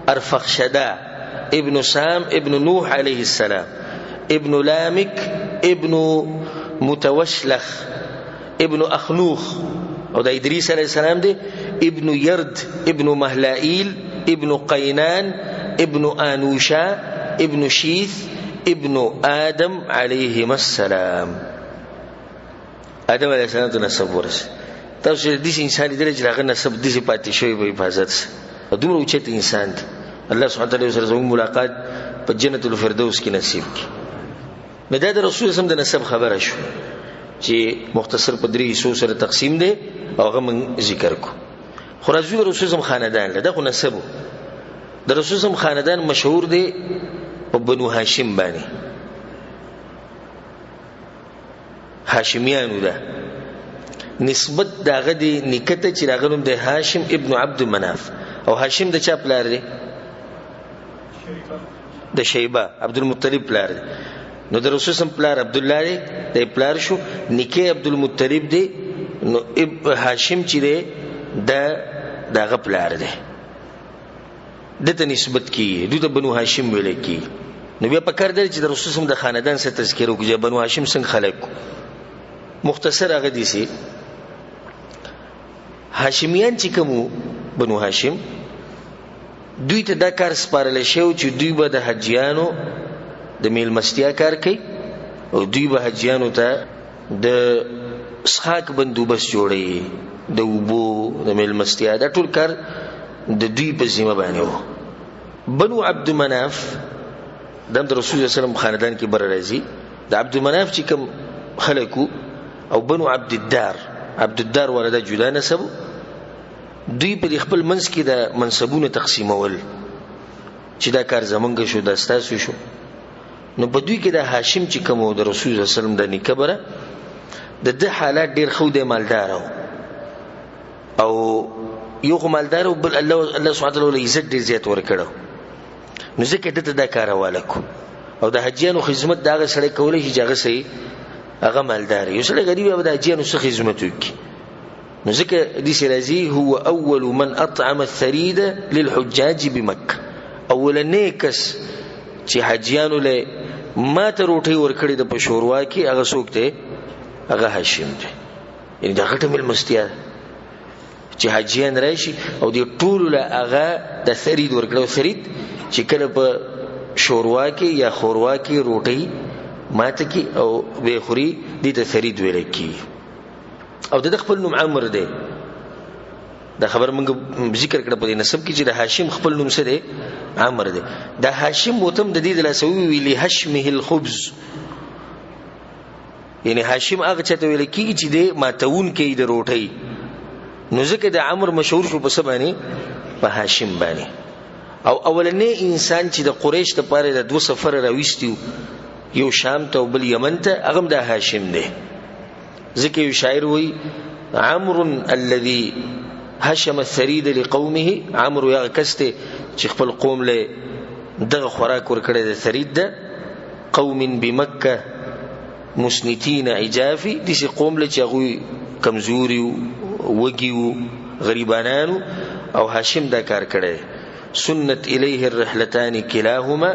أرفخشدا، ابن سام، ابن نوح عليه السلام، ابن لامك، ابن متوشلخ، ابن أخنوخ، او دا إدريس عليه السلام دی، ابن يرد، ابن مهلائيل، ابن قينان، ابن آنوشا، ابن شيث، ابن آدم عليهما السلام. آدم عليه السلام ته نسب ورسېد. تاسو داسې انسان لیدلی چې د هغه نسب داسې پاتې شوی په حفاظت سره، دومره اوچت انسان دی. الله سبحانه وتعالی سره زموږ ملاقات په جنت الفردوس کې نصیب کړي. نو دا د رسول سم د نسب خبره شو چې مختصر په درې حصو سره تقسیم دی، او هغه موږ ذکر کړو. خو راځو د رسول سم خاندان له، دا خو نسب و. د رسول سم خاندان مشهور دی په بنو هاشم باندې، هاشمیانو ده. نسبت د هغه دی نیکه ته چې د هغه نوم دی هاشم ابن عبد مناف. او هاشم د چا پلار دی؟ د شیبه عبد المطلب پلار دی. نو د رسول سم پلار عبدالله دی، د پلار شو. نیکه عبد المطلب دی، نو هاشم چې دی د هغه پلار دی، ده ته نسبت کیږي، دوی ته بنو هاشم ویل کیږي. نو بیا پکار دی چې د رسول سم د خاندان سره تذکره وکړي چې بنو هاشم څنګه خلک وو. مختصر هغه دي سي هاشمیان چې کوم وو، بنو هاشم، دوی ته دا کار سپارل شوی چې دوی به د حجیانو د میلمستیا کار کوي، او دوی به حجیانو ته د څښاک بندوبست جوړوي، د اوبو د میلمستیا، دا ټول کار د دوی په ذمه باندې وو. بنو عبد مناف دا هم د رسول الله صلی الله علیه وسلم خاندان کې بره راځي. د عبد مناف چې کوم خلک وو، او بنو عبد الدار، عبد الدار والا دا جدا نسب وو، دوی په دې خپل منځ کې د منصبونو تقسیمول چې دا کار زمونږ شو، دا ستاسو شو. نو په دوی کې د هاشم چې کوم و، د رسول الله صلی الله علیه وسلم د نیکه بره، د ده حالات ډېر ښه و، دی مالدار و، او یو خو مالدار و، بل الله سبحانه وتعالی له عزت ډېر زیات ورکړی و. نو ځکه ده ته دا کار حواله کړو. او د حجیانو خدمت د هغه سړی کولی شي چې هغه صحیح هغه مالدار وي. یو سړی غریب وي، به د حجیانو څه خدمت وکړي؟ نو ځکه داسې راځي هو اول من اطعم الثرید للحجاج بمکه، اولنی کس چې حاجیانو له ماته روټۍ ورکړې ده په شوروا کې هغه څوک دی؟ هغه هاشم دی. یعنې دا غټه مېلمستیا ده چې حاجیان راشي او دې ټولو له هغه د ثرید ورکړه. او ثرید چې کله په شوروا کې یا خوروا کې روټۍ ماته کړي او ویې خوري، دې ته ثرید ویل کېږي. او د ده خپل نوم عمر دی. دا خبر موږ ذکر کړه په دې نسب کې چې د هاشم خپل نوم څه دی؟ عمر دی. د هاشم وتم د دې د لاسه وویلي لهشمه الخبز، یعنی هاشم هغه چاته ویل کېږي چې دی ماتوونکی د روټۍ، نو ځکه د عمر مشهور شو په څه باندې؟ په هاشم باندې. او اولنی انسان چې د قریش دپاره د دوه سفره راویستي یو شام ته او بل یمن ته، هغه هم د هاشم دی. ځکه یو شاعر وایي عمرو الذي هشم الثرید لقومه، عمرو هغه کس دی چې خپل قوم له دغه خوراک ورکړی دی، ثرید ده. قوم بمکه مسنتین عجافي، داسې قوم له چې هغوی کمزوري وو، وږي وو، غریبانان وو، او هاشم دا کار کړی. سنت الیه الرحلتان کلاهما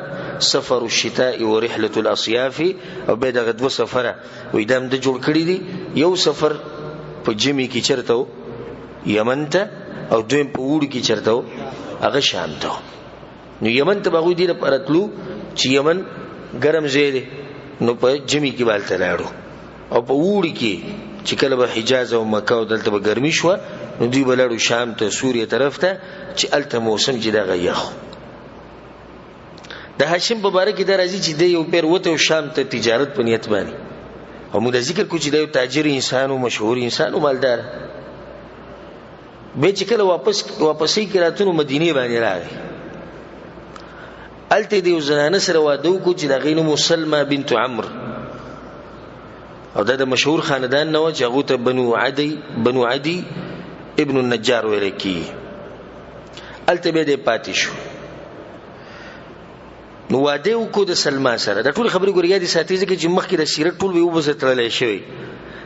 سفر الشتاء ورحلة الاصیاف، او بیا دغه دوه سفره وایي دا هم ده جوړ کړي دي. یو سفر په ژمي کې چېرته و؟ یمن ته، او دویم په اوړي کې چېرته و؟ هغه شام ته و. نو یمن ته به هغوی دې لپاره تلو چې یمن ګرم ځای دی، نو په ژمي کې به هلته لاړو، او په اوړي کې چې کله به حجاز او مکه او دلته به ګرمي شوه، نو دوی به لاړو شام ته، سوریې طرف ته، چې هلته موسم چې دغه یخ و. د هاشم په باره کې دا راځي چې دی یو پیر وتی او شام ته تجارت په نیت باندې، او موږ دا ذکر کړو چې دا یو تاجر انسان و، مشهور انسان و، مالدار. بیا چې کله واپسۍ کې راتلو مدینې باندې راغی، هلته یې د یو زنانه سره واده وکړو چې د هغې نوم و سلمه بنت عمر، او دا د مشهور خاندان نه وه چې هغو ته بنو عدي ابن النجار ویل کېږي. هلته بیا دی پاتې شو. نو واده یې وکړو د سلما سره. دا ټولې خبرې ګورې یادې ساتي، ځکه چې مخکې د سیرت ټول به اوبه سره تړلی شوی.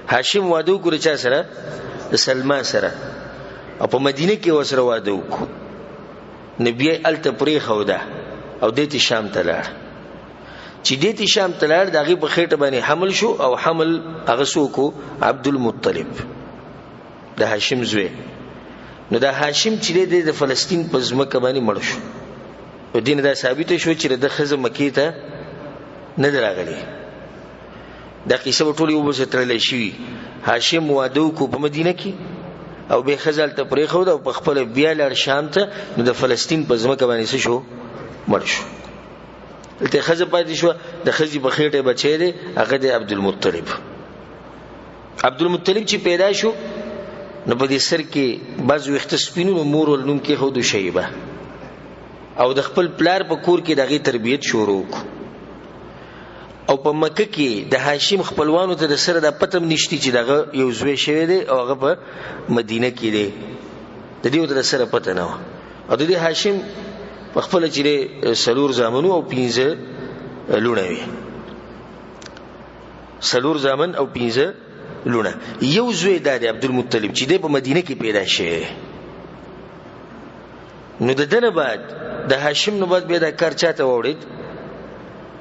هاشم واده وکړو د چا سره؟ د سلما سره، او په مدینه کې ورسره واده وکړو. نو بیا یې هلته پرېښوده او دی ته شام ته لاړ. چې دی ته شام ته لاړ، د هغې په خېټه باندې حمل شو، او حمل هغه څوک و؟ عبدالمطلب، د هاشم زوی. نو دا هاشم چې دی د فلسطین په ځمکه باندې مړ شو. په دې نه دا ثابته شو چې د ښځه مکې ته نه ده راغلې. دا قصه به ټولې اوبه سره تړلی شوي. هاشم واده وکړو په مدینه کې، او بیا ښځه هلته پرېښوده او په خپله بیا لاړ شام ته. نو د فلسطین په ځمکه باندې څه شو؟ مړ شو. دلته ښځه پاتې شوه، د ښځې په خېټه بچی دی، هغه دی عبدالمطلب. عبدالمطلب چې پیدا شو، نو په دې سر کې بعض ویښته سپین وو، نو مور ول نوم کېښودو شیبه، او د خپل پلار په کور کې د هغې تربیت شروع کړو. او په مکه کې د هاشم خپلوانو ته د سره دا پته هم نشته چې دغه یو زوی شوی دی او هغه په مدینه کې دی، د دې ورته د سره پته نه وه. او د دې هاشم په خپله چې دی څلور زامن او پنځه لوڼه وې، څلور زامن او پنځه لوڼه. یو زوی دا دی عبدالمطلب چې دی په مدینه کې پیدا شوی دی. نو د ده نه بعد د هاشم نه بعد بیا دا کار چا ته واوړېد؟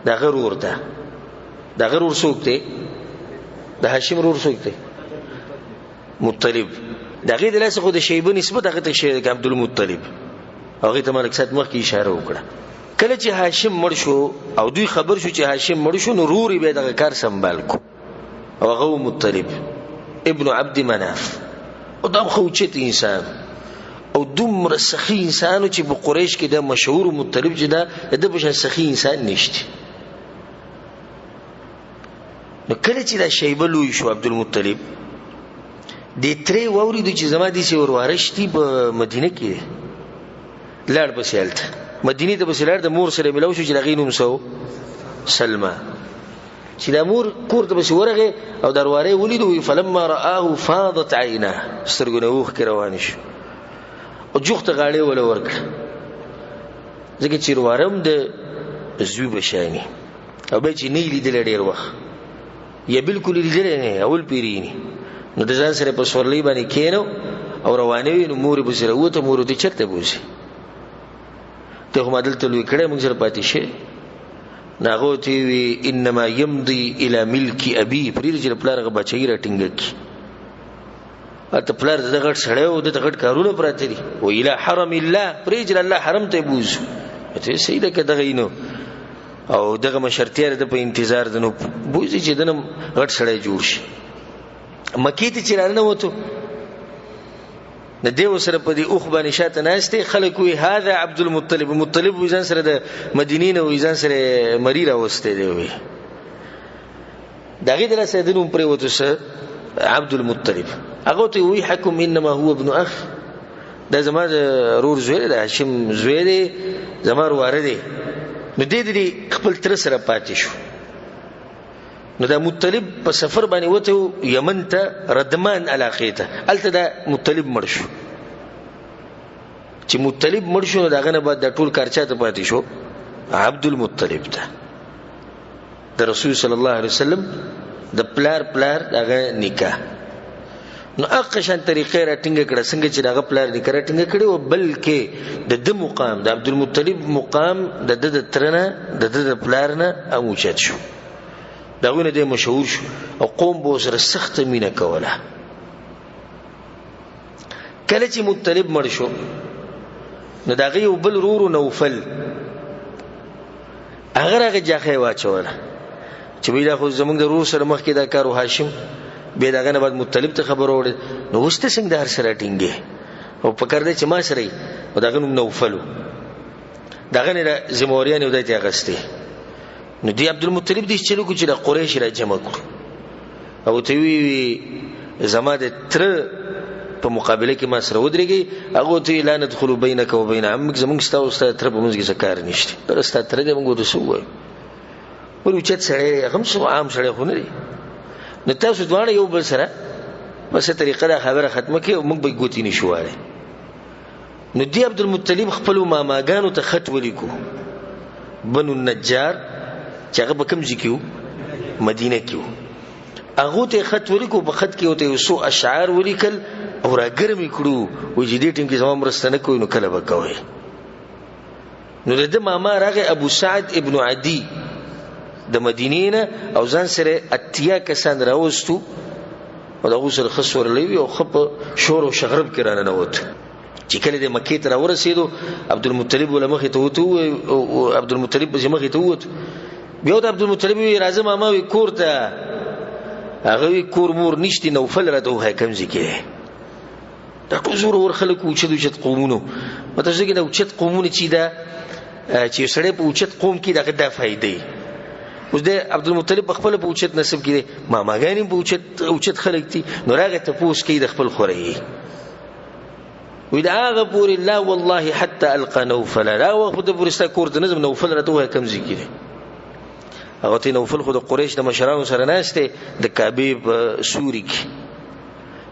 د هغه ورور ته. د هغه ورور څوک دی؟ د هاشم ورور څوک دی؟ مطلب. د هغې د لاسه خو د شیبه نسبت هغه ته شوی دی عبدالمطلب. هغې ته ما لږ ساعت مخکې اشاره وکړه. کله چې هاشم مړ شو او دوی خبر شو چې هاشم مړ شو، نو ورور یې بیا دغه کار سنبال کړو، او هغه و مطلب ابن عبد مناف. او دا هم ښه اوچت انسان او دومره سخي انسان و چې په قریش کې دا مشهور مطلب چې دا د ده په شان سخي انسان نشته. نو کله چې دا شیبه لوی شو عبدالمطلب، دې ترې واورېدو چې زما داسې ورواره شتي په مدینه کې دی، لاړ پسې هلته مدینې ته پسې لاړ، د مور سره ملاو شو چې د هغې نوم څه و؟ سلمه. چې دا مور کور ته پسې ورغی او دا ورواره یې ولیدو، وایي فلما رآه فاضت عیناه، سترګو نه اوښکې روانې شو او جوخته غاړې وله ورکړه، ځکه چې ورواره هم د زوی په شاني او بیا چې نه یې لیدلی ډېر وخت یا بالکل یې لیدلی نه، اول پېرېني، نو د ځان سره په سورلۍ باندې کېنو او روانې وي، نو مور یې پسې راووته، مور ورته چېرته بوځي، ته خو ما دلته لوی کړی، موږ سره پاتې شي. نو هغه ورته وویل انما یمضي الی ملک ابي، پرېږده چې د پلار هغه باچاهي راټینګه کړي. هلته پلار د ده غټ سړی و، ده ته غټ کارونه پراته دي. و الی حرم الله، پرېږده چې د الله حرم ته یې بوځو. ورته ویل صحیح ده که دغه یې نو او دغه مشرتیا د ده په انتظار ده، نو بوځي چې ده نه غټ سړی جوړ شي. مکې ته چې راننوتو، د دې ورسره په دې اوښ باندې شاته ناست دی، خلک وایي هذا عبدالمطلب، مطلب وایي ځان سره د مدینې نه وایي ځان سره مری راوستی دی. وایي د هغې د لاسه د نوم پرېوتو څه عبدالمطلب. هغه ورته وایي حکم انما هو ابن اخ، دا زما د ورور زوی دی، د هاشم زوی دی، زما ورواره دی. نو دی د دې خپل تره سره پاتې شو. نو دا مطلب په سفر باندې وته یمن ته، ردمان علاقې ته، هلته دا مطلب مړ شو. چې مطلب مړ شو، نو د هغه نه بعد دا ټول کار چا ته پاتې شو؟ عبد المطلب ته، د رسول صلی الله علیه وسلم د پلار پلار د هغه نیکه. نو هغه شان طریقې را ټینګه کړه څنګه چې د هغه پلار نیکه را ټینګه کړې وه، بلکې د ده مقام، د عبدالمطلب مقام د ده د تره نه، د ده د پلار نه هم اوچت شو. د هغوی نه دی مشهور شو او قوم به ورسره سخته مینه کوله. کله چې مطلب مړ شو، نو د هغه یو بل ورور نوفل، هغه راغی جاخه یې واچوله چې وایي دا خو زموږ د ورور سره مخکې دا کار و، هاشم بیا د هغه نه بعد مطلب ته خبر وړې، نو اوس ته څنګه د هر سره ټینګې او په کار دی چې ما سره یې. او د هغه نوم نوفل و، د هغه نه ذمهواریانې ودی ته اخیستې. نو دی عبدالمطلب دې چلو کو چې د قریش را جمع کړو او ته وی زما د تره په مقابله کې ما سره ودرېږي. هغه ته لا ندخل بینک و بین عمک، زمونږ ستا او ستا تره په منځ کې څه کار نشته، تر ستا تره دی موږ ورته څه ووایو، ولې اوچت سړی دی، هغه هم څه عام سړی خو نه دی. نو تاسو دواړه یو بل سره په څه طریقه دا خبره ختمه کړئ او موږ به یې ګوتې نه شو والی. نو دی عبدالمطلب خپلو ماماګانو ته خط ولیکو، بنو النجار چې هغه په کوم ځای کې و؟ مدینه کې و. هغو ته یې خط ولیکو، په خط کې ورته یو څو اشعار ولیکل او راګرم یې کړو، وایي چې دې ټیم کې زما مرسته نه کوئ نو کله به کوئ. نو د ده ماما راغی ابو سعد ابن عدي د مدینې نه، او ځان سره 80 کسان راوستو او د هغو سره ښه سورلۍ وي او ښه په شور او شغرب کې راننوت. چې کله د مکې ته راورسېدو، عبدالمطلب له مخې ته ووت، عبدالمطلب پسې مخې ته ووت. بیا ورته عبدالمطلب وویل راځه ماما وي کور ته. هغه وی کور مور نشتی، نوفل راته وښیه کوم ځای کې دی. دا ټول زورور خلک وو، اوچت اوچت قومونو. مطلب څه کې دا اوچت قومونه چې دا چې یو سړی په اوچت قوم کې د هغه دا فایده وي. اوس دی عبدالمطلب په خپله په اوچت نسب کې دی، ماماګانې هم په اوچت خلک دي. نو راغی تپوس کوي د خپل خوريي، وایي د هغه پورې لا والله حتی القا نوفلا، دا وخت د پورې ستا کور ته نه ځم، نوفل راته ووایه کوم ځای کې دی. هغه ته نوفل خو د قریش د مشرانو سره ناست دی د کعبې په سوري کې.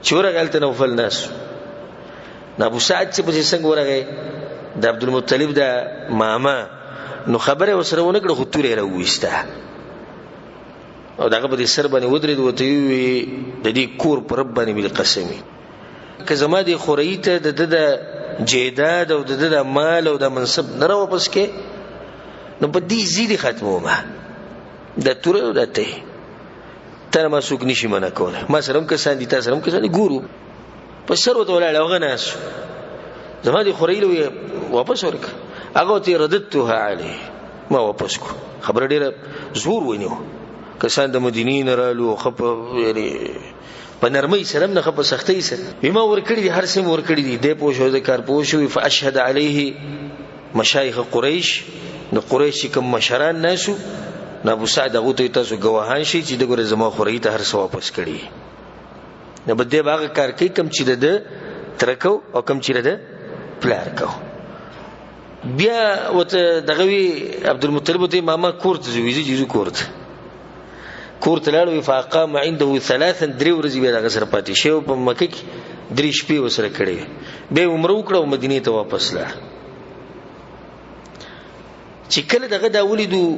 چې ورغی هلته نوفل ناست و. نو ابو سعد چې پسې څنګه ورغی د عبدالمطلب د ماما، نو خبره یې ورسره ونه کړه، خو توره یې راوویسته او د هغه په دې سر باندې ودرېد، ورته یې وویل د دې کور په رب باندې مې قسم وي، که زما دې خوريي ته د ده د جایداد او د ده د مال او د منصب نه راواپس کړې، نو په دې ځای دې ختمومه، دا توره او دا ته یې، تا نه ما څوک نشي منع کولی، ما سره هم کسان دي، تا سره هم کسان دي، ګورو. په سر ورته ولاړ، هغه ناست و، زما دې خوريي له ویې واپس ورکړه. هغه ورته رددتها علیه، ما واپس کړو. خبره ډېره زور ونیو، کسان د مدینې نه رالو، ښه په یعنې په نرمۍ سره هم نه، ښه په سختۍ سره. وی ما ورکړي دي، هر څه مې ورکړي دي. دی پوه شو، د کار پوه شو. فاشهد علیه مشایخ قریش، د قریش چې کوم مشران ناست وو، نو ابو سعد هغو ته تاسو ګواهان شئ چې ده ګوره زما خوريي ته هر څه واپس کړي. نو به دی به هغه کار کوي کوم چې د ده تره کو او کوم چې د ده پلار کو. بیا ورته دغه وي عبدالمطلب ورته ماما کور ته ځو، وي ځو کور ته. کور ته لاړ، وي فاقام عنده ثلاثا، درې ورځې بیا د هغه سره پاتې شوی په مکه کې، درې شپې ورسره کړې وې. بیا یې عمره وکړه او مدینې ته واپس لاړ. چې کله دغه دا ولیدو،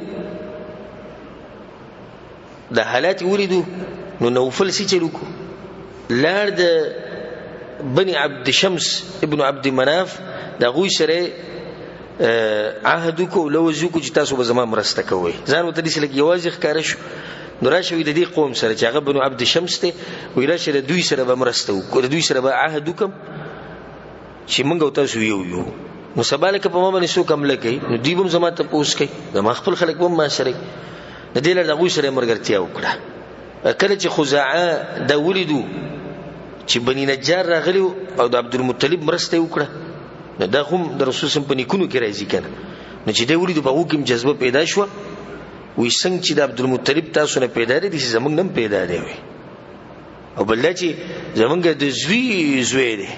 دا حالات یې ولیدو، نو نوفل څه چل وکړو؟ لاړ د بني عبد شمس ابن عبد مناف د هغوی سره عهد وکړو او لوظ وکړو چې تاسو به زما مرسته کوئ. ځان ورته داسې لکه یوازې ښکاره شو. نو راشه وایي د دې قوم سره چې هغه بنو عبد شمس دی، وایي راشه د دوی سره به مرسته وکړو، د دوی سره به عهد وکړم چې موږ او تاسو یو یو. نو سبا لکه په ما باندې څوک حمله کوي نو دوی به هم زما تپوس کوي، زما خپل خلک به هم ما سره وي. د دې لپاره د هغوی سره یې ملګرتیا وکړه. کله چې خزاعه دا ولیدو چې بني نجار راغلي او د عبدالمطلب مرسته یې وکړه، نو دا هم د رسول سم په نیکونو کې راځي که نه. نو چې دی ولیدو په هغو کې هم جذبه پیدا شوه، وایي څنګه چې د عبدالمطلب تاسو نه پیدا دی داسې زموږ نه هم پیدا دی. وایي او بل دا چې زموږ د زوی زوی دی،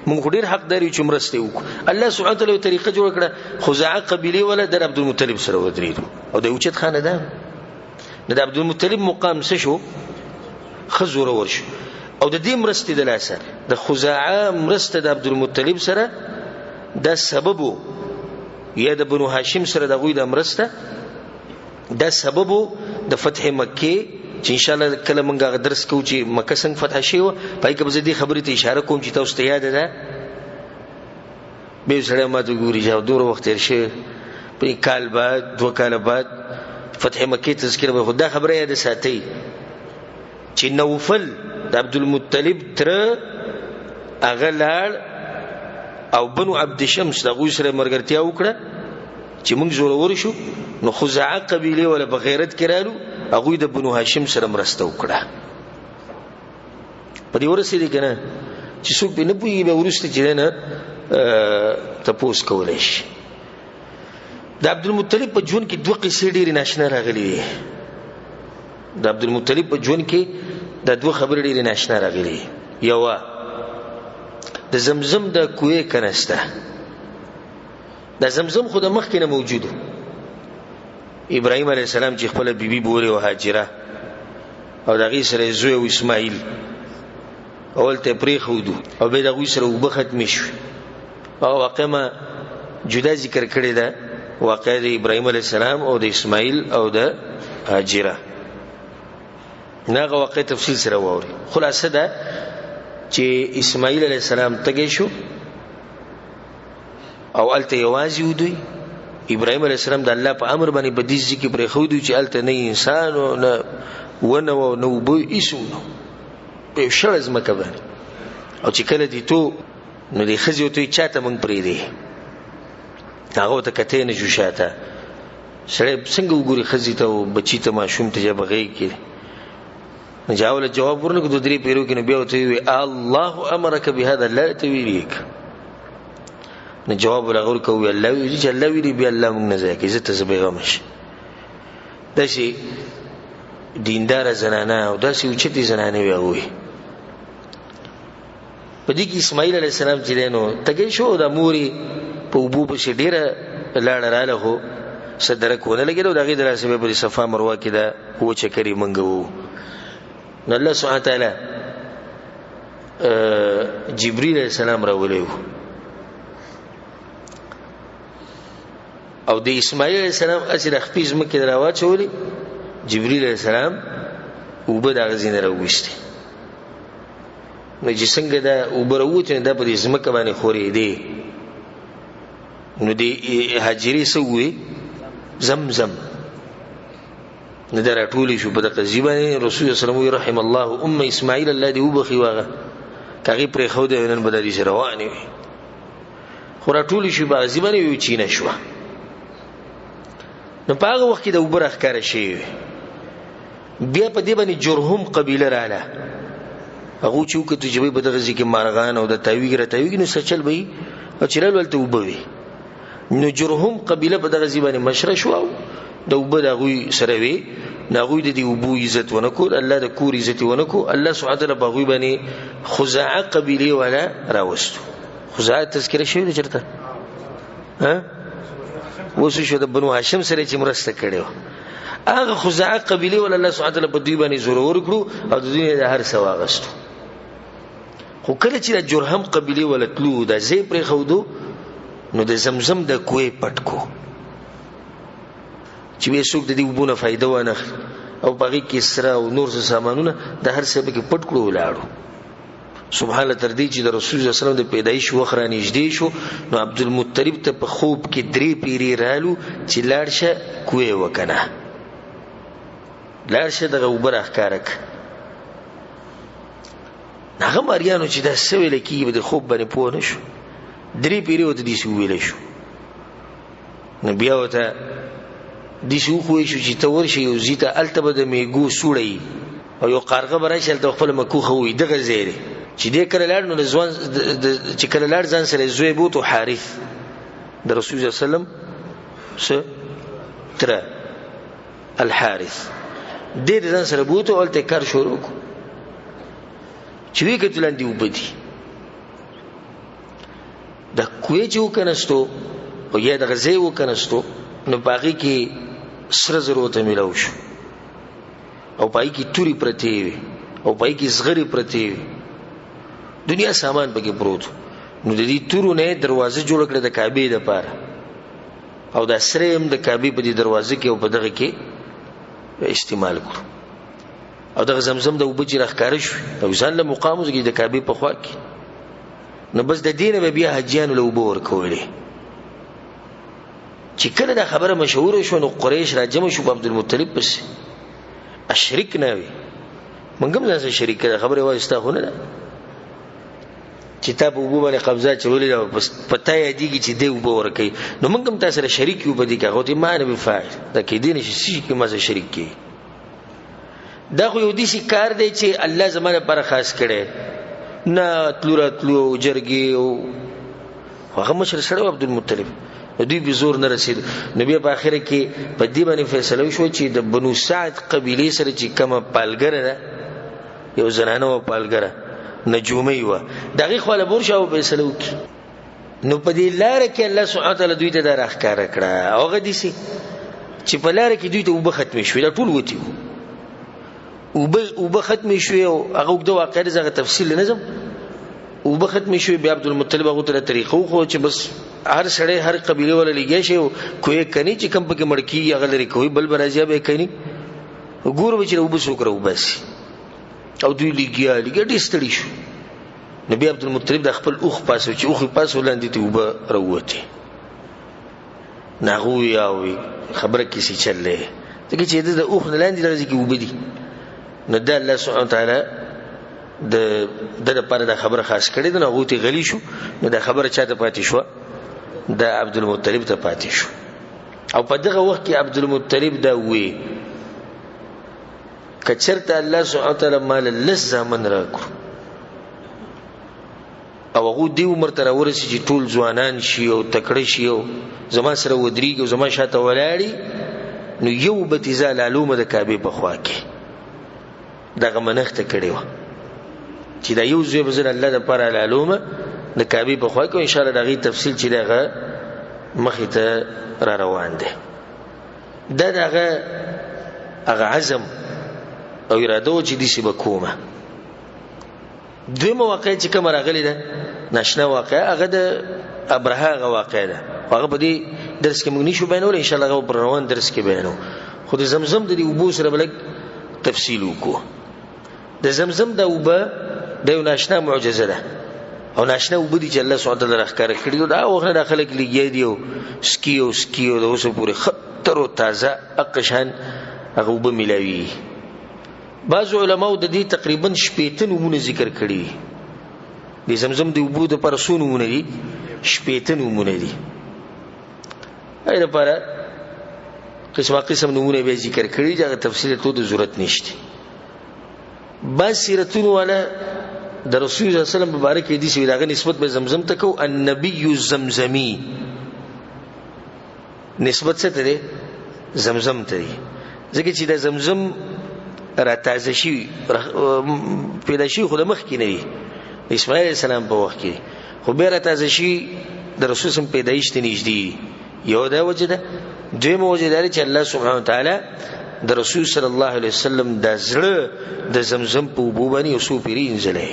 موږ خو ډېر حقدار یو چې مرسته یې وکړو. الله سبحانه وتعالی یو طریقه جوړه کړه، خزاعه قبیلې والا د عبدالمطلب سره ودرېدو او د اوچت خاندان. نو د عبدالمطلب مقام څه شو؟ ښه زورور شو. او د دې مرستې د لاسه د خزاعه مرسته د عبدالمطلب سره دا سبب و، یا د بنو هاشم سره د هغوی دا مرسته دا سبب و د فتح مکې، چې انشاءالله کله موږ هغه درس کوو چې مکه څنګه فتح شوې وه، په هغې کې به زه دې خبرې ته اشاره کوم چې تاسو ته یاده ده. بیا سړی ما ته ګوري چې دومره وخت تېر شوی، په کال بعد دوه کاله بعد فتح مکې تذکره به، خو دا خبره یاده ساتئ چې نوفل د عبدالمطلب تره هغه لاړ او بنو عبد شمس د هغوی سره ملګرتیا وکړه چې موږ زورور شو. نو خزاعه قبیلې وله په غیرت کې رالو، هغوی د بنو هاشم سره مرسته وکړه. په دې ورسېدې که نه چې څوک پرې نه پوهېږي بیا وروسته چې دی نه تپوس کولی شي. د عبدالمطلب په ژوند کې دوه قصې ډېرې ناشنا راغلي دي. د عبدالمطلب په ژوند کې دا دوه خبرې ډېرې ناشنا راغلي دي. یوه د زمزم د کوې کنسته. دا زمزم خو د مخکې نه موجود. ابراهیم علیه السلام چې خپله بیبي بولې وه هاجره، او د هغې سره یې زوی و اسماعیل، او هلته یې پرېښودو او بیا د هغوی سره اوبه ختمې شوې. هغه واقعه ما جدا ذکر کړې ده، واقعه د ابراهیم علیه السلام او د اسماعیل او د هاجره. نو هغه واقعه تفصیل سره واوري. خلاصه ده چې اسماعیل علیه السلام تږی شو او هلته یوازې و دوی. ابراهیم علیه السلام د الله په امر باندې په دې ځای کې پرېښودو چې هلته نه انسان و نه ونه وه نه اوبه، هېڅ نه وو، په یو شړه ځمکه باندې. او چې کله دي تو نو دې ښځې ورته وایي چا ته موږ پرېږدې؟ هغه ورته کتی نه شو شاته. سړی څنګه وګوري ښځې ته او بچي ته ماشوم ته چې په غېږ کې دی؟ نو چې هغه له جواب ورنه کړو دوه درې پیرو کې، نو بیا ورته ووایي الله امرک بهذا، الله ته ویلي. نو جواب ورله ورکړه ووایي الله ویلي، چې الله ویلي بیا الله موږ نه ضایع کوي، زه ته زه بېغمه شي. داسې دینداره زنانه او داسې اوچتې زنانې وې هغوی. په دې کې اسماعیل علیه السلام چې دی نو تږی شو، دا مور یې په اوبو پسې ډېره لاړه راله، خو څه درک ونه لګېده او د هغې د لاسه بیا په دې صفا مروه کې دا اووه چکرې مونږ وو. نو الله سبحانه وتعالی جبرئیل علیه السلام راولی و او د اسماعیل علیه السلام هسې د خپې ځمکې ته راواچولې، جبرئیل علیه السلام اوبه د هغه ځای نه راوویستې. نو چې څنګه دا اوبه راووتې نو دا په دې ځمکه باندې ښورېدې. نو دې هاجرې څه وویې؟ زمزم. نو دا راټولې شو په دغه ځای باندې. رسول الله صلی الله علیه وسلم ووایي رحم الله ام اسماعیل، الله دې وبخښي وهغه که هغې پرېښودی وی نن به دا داسې روانې وي. خو راټولې شوې په هغه ځای باندې یو چینه شوه. نو په هغه وخت کې د اوبه راښکاره شوې وې. بیا په دې باندې جرهم قبیله راله، هغو چې وکتو چې په دغه ځای کې مارغان او د تاویږي راتاویږي نو څه چل به وي، او چې رالو هلته اوبه وي. نو جرهم قبیله په دغه ځای باندې مشره شوه او د اوبه د هغوی سره وې. نو هغوی د دې اوبو عزت ونه کړ، الله د کور عزت یې ونه کړ. الله سبحانه وتعالی په هغوی باندې خزاعه قبیلې والا راوستو. خزاعه تذکره شوې ده چېرته؟ ها؟ اوس شو د بنو هاشم سره چې مرسته کړې وه، هغه خزاعه قبیلې والا الله سبحانه وتعالی په دوی باندې زورور کړو او د دوی نه د هر څه واغستو. خو کله چې د جرهم قبیلې والا تلو دا ځای پرېښودو، نو د زمزم د کوې پټ کو چې بیا څوک د دې اوبو نه فایده وانه اخلي، او په هغې کې سره او نور څه سامانونه د هر څه پکې پټ کړو ولاړو. سبحان الله، تر دې چې د رسول الله صلی الله علیه وسلم د پیدایش وخت را نږدې شو، نو عبدالمطلب ته په خوب کې درې پیرې رالو چې لاړ شه کوی وکنه، لاړ شه دغه اوبه راښکاره کړه. هغه مریانو چې دا څه ویل کېږي په دې خوب باندې پوه نه شو، درې پیرې ورته داسې وویلی شو. نو بیا ورته داسې وښوی شو چې ته ورشې یو ځای ته، هلته به د میږو سوړی وي او یو قارغه به راشي، هلته به خپله مکوخه ووهي. دغه ځای دی چې دی کله لاړ، نو د ځوان چې کله لاړ ځان سره یې زوی بوتو حارث د رسول الله صلی الله علیه وسلم څه تره الحارث، دی د ځان سره بوتو، هلته یې کار شروع کړو. چې ویې کتل لاندې اوبه دي، د کوی چې وکنستو او یا دغه ځای وکنستو، نو په هغې کې سره زر ورته میلاو شو، او په هغې کې تورې پرتې وې، او په هغې کې زغرې پرتې وې، دنیا سامان پکې پروت. نو د دې تورو نه یې دروازه جوړه کړه د کعبې دپاره، او دا سره یې هم د کعبې په دې دروازه کې او په دغه کې استعمال کړو. او دغه زمزم د اوبه چې راښکاره شوې، او ځان له مقام وځي د کعبې په خوا کې، نو بس د دې نه به بیا حاجیانو له اوبه ورکولې. چې کله دا خبره مشهوره شوه، نو قریش راجمع شو په عبدالمطلب پسې، اشریک نه وي، موږ هم ځان سره شریک کړه، خبره وایي ستا خو نه ده چې تا په اوبو باندې قبضه اچولې ده، په تا یادېږي چې دی اوبه ورکوي، نو موږ هم تا سره شریک یو په دې کې. هغه ورته ما نه بفاعل، دا کېدی نه شي څه شي کې ما سره شریک کړي. دا خو یو داسې کار دی چې الله زما لپاره خاص کړی، نه تلو راتلو او جرګې او خو هغه مشر سړی و عبدالمطلب، نو دوی په زور نه رسېد. نو بیا په آخره کې په دې باندې فیصله وشوه چې د بنو سعد قبیلې سره چې کومه پالګره ده، یو زنانه وه پالګره نجومۍ وه، د هغې خوا له به ورشه او فیصله وکړي. نو په دې لاره کې الله سبحانه وتعالی دوی ته دا راښکاره کړه، او هغه داسې چې په لاره کې دوی ته اوبه ختمې شوې، دا ټول وتي وو، اوبه ختمې شوې، او هغه اوږده واقعه ده، زه هغه تفصیل نه ځم. اوبه ختمې شوې، بیا عبدالمطلب هغو ته دا طریقه وښوده چې بس هر سړی هر قبیلې والا لګیا شي او کوی کني چې کوم پکې مړ کېږي هغه لرې کوي، بل به راځي به یې کني، ګورو به چې اوبه څوک راوباسي. او دوی لګیا لګیا ډېر ستړي شو. نو بیا عبدالمطلب د خپل اوښ پاسه چې اوښ یې پاسه لاندې ته اوبه راووتې. نو هغه وویل، او وی خبره کیسې چل دی، ځکه چې د اوښ نه لاندې دغه ځای کې اوبه دي. نو دا الله سبحانه وتعالی د ده لپاره دا خبره خاص کړې ده. نو هغوی ته غلي شو، نو دا خبره چا ته پاتې شوه؟ دا عبدالمطلب ته پاتې شو. او په دغه وخت کې عبدالمطلب دا وویل، که چېرته الله سبحانه وتعالی مال لس زامن راکړو او هغو دې عمر ته راورسي چې ټول ځوانان شي او تکړه شي او زما سره ودرېږي او زما شاته ولاړي، نو یو به ترې زه لالومه د کعبې په خوا کې. دغه منښته کړې وه چې دا یو زوی به زه د الله دپاره لالومه د کعبې په خوا کې، انشاءالله د هغې تفصیل چې دی هغه مخې ته را روان دی. دا د هغه هغه عزم او اراده وه چې داسې به کومه. دویمه واقعه چې کومه راغلې ده، ناشنا واقعه، هغه د ابرهه هغه واقعه ده، خو هغه په دې درس کې موږ نشو بیانولی، انشاءالله هغه په روان درس کې بیانو. خو د زمزم د دې اوبو سره به لږ تفصیل وکړو. د زمزم دا اوبه د یو ناشنا معجزه ده، او ناشنا اوبه دي چې الله سبحانه وتعالی راښکاره کړي دي. دا وخت نه دا خلک لګیا دي او سکي او سکي او د اوسه پورې ښه تر و تازه هقه شان هغه اوبه میلاویږي. بعضو علماو د دې تقریبا 60 نومونه ذکر کړي دي. د زمزم د اوبو دپاره څو نومونه دي؟ 60 نومونه دي. هغې دپاره قسمه قسم نومونه بیا ذکر کړي چې هغه تفصیل ته د ضرورت نشته. بعض سیرتونو والا د رسول الله صلی الله علیه وسلم مبارک حدیث وی، د هغه نسبت به زمزم ته کوو، النبی الزمزمی. نسبت څه ته دی؟ زمزم ته دی، ځکه چې د زمزم را تازه شي پیدا شي خو د مخکې نه وي، د اسماعیل علیه السلام په وخت کې، خو بیا را تازه شي د رسول سم پیدایش ته نږدې. یو دا وجه ده. دویمه وجه دا ده چې الله سبحانه وتعالی د رسول صلی الله علیه وسلم د زړه د زمزم په اوبو باندې یو څو پیرې انځلی،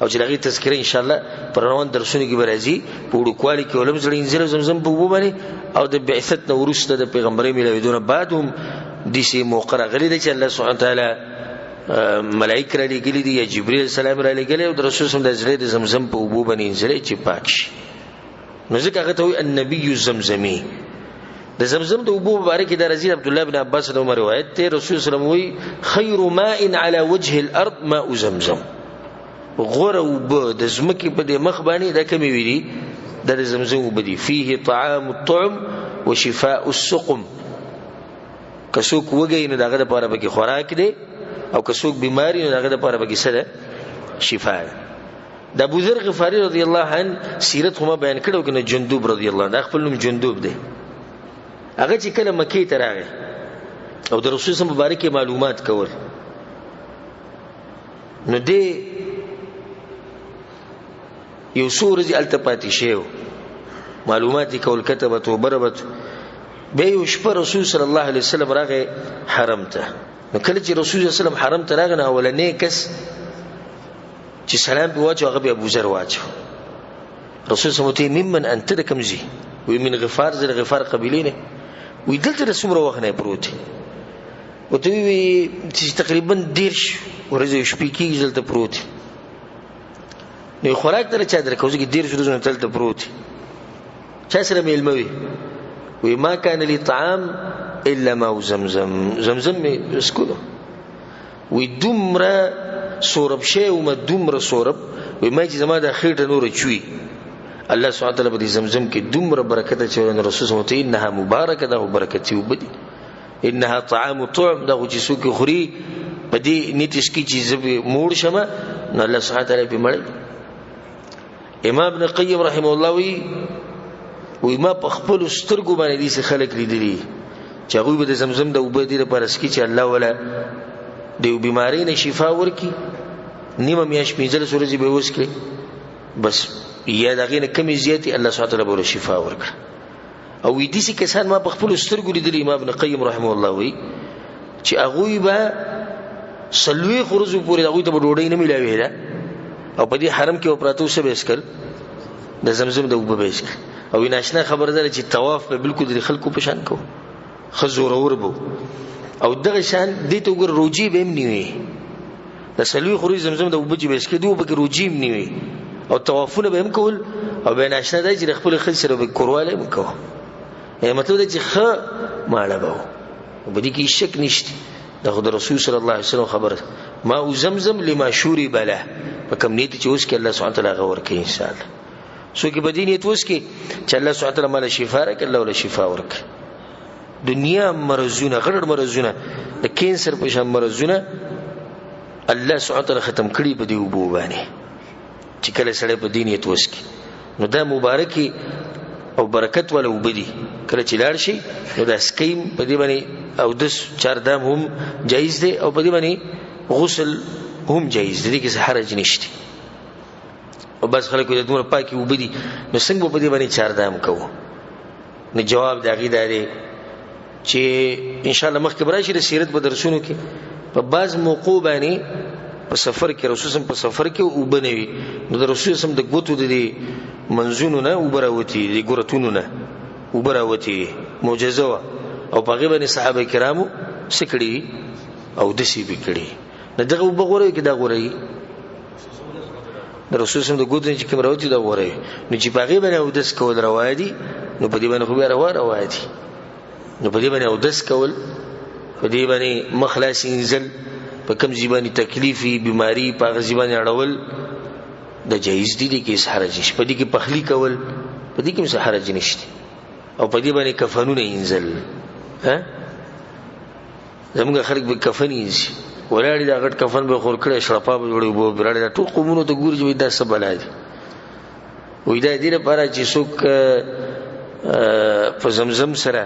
او چې د هغې تذکره انشاءالله په روان درسونو کې به راځي. په وړوکوالي کې ولم زړه انځلی زمزم په اوبو باندې، او د بعثت نه وروسته د پیغمبرۍ میلاوېدو نه بعد هم داسې موقع راغلې ده چې الله سبحانه وتعالی ملائک را لېږلي دي یا جبریل السلام را لېږلی او د رسول صلی د زړه د زمزم په اوبو باندې انځلی چې پاک شي. نو ځکه هغه ته وایي النبي الزمزمي. د زمزم د اوبو مبارکې دا راځي، عبد الله بن عباس د عمر روایت دی، رسول صلی الله علیه وسلم وایي خیر ماء علی وجه الارض ماء زمزم. غوره اوبه د ځمکې په دې مخ باندې دا کومې وي دي؟ دا د زمزم اوبه دي. فيه طعام الطعم وشفاء السقم. که څوک وږی نو د هغه دپاره پکې خوراک دی، او که څوک بیمار وي نو د هغه دپاره پکې څه ده؟ شفا ده. د ابوذر غفاري رضی الله عنه سیرت خو ما بیان کړی که نه، جندوب رضی الله عنه، دا خپل نوم جندوب دی. هغه چې کله مکې ته راغی او د رسول صلی مبارک یې معلومات کول، نو دی یو څو ورځې هلته پاتې شوی و، معلومات یې کول، کتبت و بربت. بیا یو شپه رسول صلی الله علیه وسلم راغی حرم ته. نو کله چې رسول صلی الله علیه وسلم حرم ته راغی، نو اولنی کس چې سلام پې واچو هغه بیا ابوذر واچو. رسول صلی الله علیه وسلم ممن انت، د کوم ځای؟ وی من غفار، زه د غفار قبیلې نه. وی دلته د څومره وخت نه پروت یې؟ ورته وی چې تقریبا 30 ورځې او شپې کېږي دلته پروت یم. نو خوراک دله چا درکوو؟ ځکه 30 ورځې نه دلته پروت یم. چا سره مېلمه وي؟ وی ما کان لي طعام الا ماء زمزم. زمزم مې څکلو. وی دومره سورب شی ومه، دومره سورب، وی ما چې زما دا خېټه نوره چوي. الله سبحانه وتعالی په دې زمزم کې دومره برکت اچولی. نو رسول صلی الله علیه وسلم انها مبارکه، دا خو برکتي اوبه دي. انها طعام طعم، دا خو چې څوک یې خوري په دې نیت یې څکي چې زه پرې موړ شم، نو الله سبحانه وتعالی پرې مړوي. امام ابن قیم رحمه الله وایي، وایي ما په خپلو سترګو باندې داسې خلک لیدلي چې هغوی به د زمزم د اوبه دې لپاره څکي چې الله وله د یو بیمارۍ نه شفا ورکړي، نیمه میاشت 15 ورځې به یې وڅکړي بس، یا د هغې نه کمې زیاتې، الله سبحانه وتعالی به ورله شفا ورکړه. او وایي داسې کسان ما په خپلو سترګو لیدلي. امام ابن قیم رحمه الله وایي چې هغوی به 40 ورځو پورې هغوی ته به ډوډۍ نه میلاوېده، او په دې حرم کې به پراته وو، څه به یې څښل؟ د زمزم د اوبه به یې څښل. او وایي ناشنا خبره ده چې طواف به بالکل د خلکو په شان کوو، ښه زورور به وو. او دغه شان دې ته وګوره روجې به هم نیوې، د 40 ورځې زمزم د اوبه چې به یې څښلې، دوی به پکې روجې هم نیوې او طوافونه به هم کول. او بیا ناشنا دی چې د خپلې ښځې سره به کوروالی هم کوه. یعنې مطلب دی چې ښه ماړه به وو، په دې کې هېڅ شک نشته. دا خو د رسول صلی الله علیه وسلم خبره ده، ماء زمزم لما شرب له، په کوم نیت چې وڅکي الله سبحانه وتعالی هغه ورکوي ان شاء الله. څوک په دې نیت وڅکي چې الله سبحانه وتعالی ماله شفا راکړي، الله ورله شفا ورکوي. دنیا مرضونه، غټ مرضونه، د کینسر په شان مرضونه الله سبحانه وتعالی ختم کړي په دې اوبو باندې چې کله سړی په دې نیت وڅکي. نو دا مبارکي او برکت والا اوبه دي، کله چې لاړ شي نو دا سکیم په دې باندې اودس چاردام هم جایز دی، او په دې باندې غسل هم جایز دی، دې کې څه حرج نشته. او بعض خلک وایي دا دومره پاکې اوبه دي نو څنګه به په دې باندې چاردام کوو؟ نو جواب د هغې دا دی چې انشاءالله مخکې به راشي د سیرت په درسونو کې، په بعض موقعو باندې په سفر کې رسول صم په سفر کې اوبه نه وي، نو د رسول صم د ګوتو د دې منځونو نه اوبه راوتي، د ګورتونو نه اوبه راوتي، معجزه وه. او په هغې باندې صحابه کرامو څه کړي او داسې به کړي. نو دغه اوبه غوره وي که دا غوره وي؟ د رسول صم د ګوتو نه چې کوم راوتي دا غوره وي. نو چې په هغې باندې اودس کول روا دي، نو په دې باندې خو بیا روا روا دي. نو په دې باندې اودس کول، په دې باندې مخ لاس اینځل، په کوم ځای باندې تکلیف وي، بیماري، په هغه ځای باندې اړول دا جایز دي، دې کې هېڅ حرج نشته. په دې کې پخلی کول، په دې کې هم څه حرج نشته. او په دې باندې کفنونه اینځل، ها زموږ خلک به کفن اینځي، ولاړې دا غټ کفن به خور کړی، شړپا به جوړوي، اوبه به راړي، دا ټول قومونو ته ګوري چې دا څه بلا دي. وایي دا دې لپاره چې څوک په زمزم سره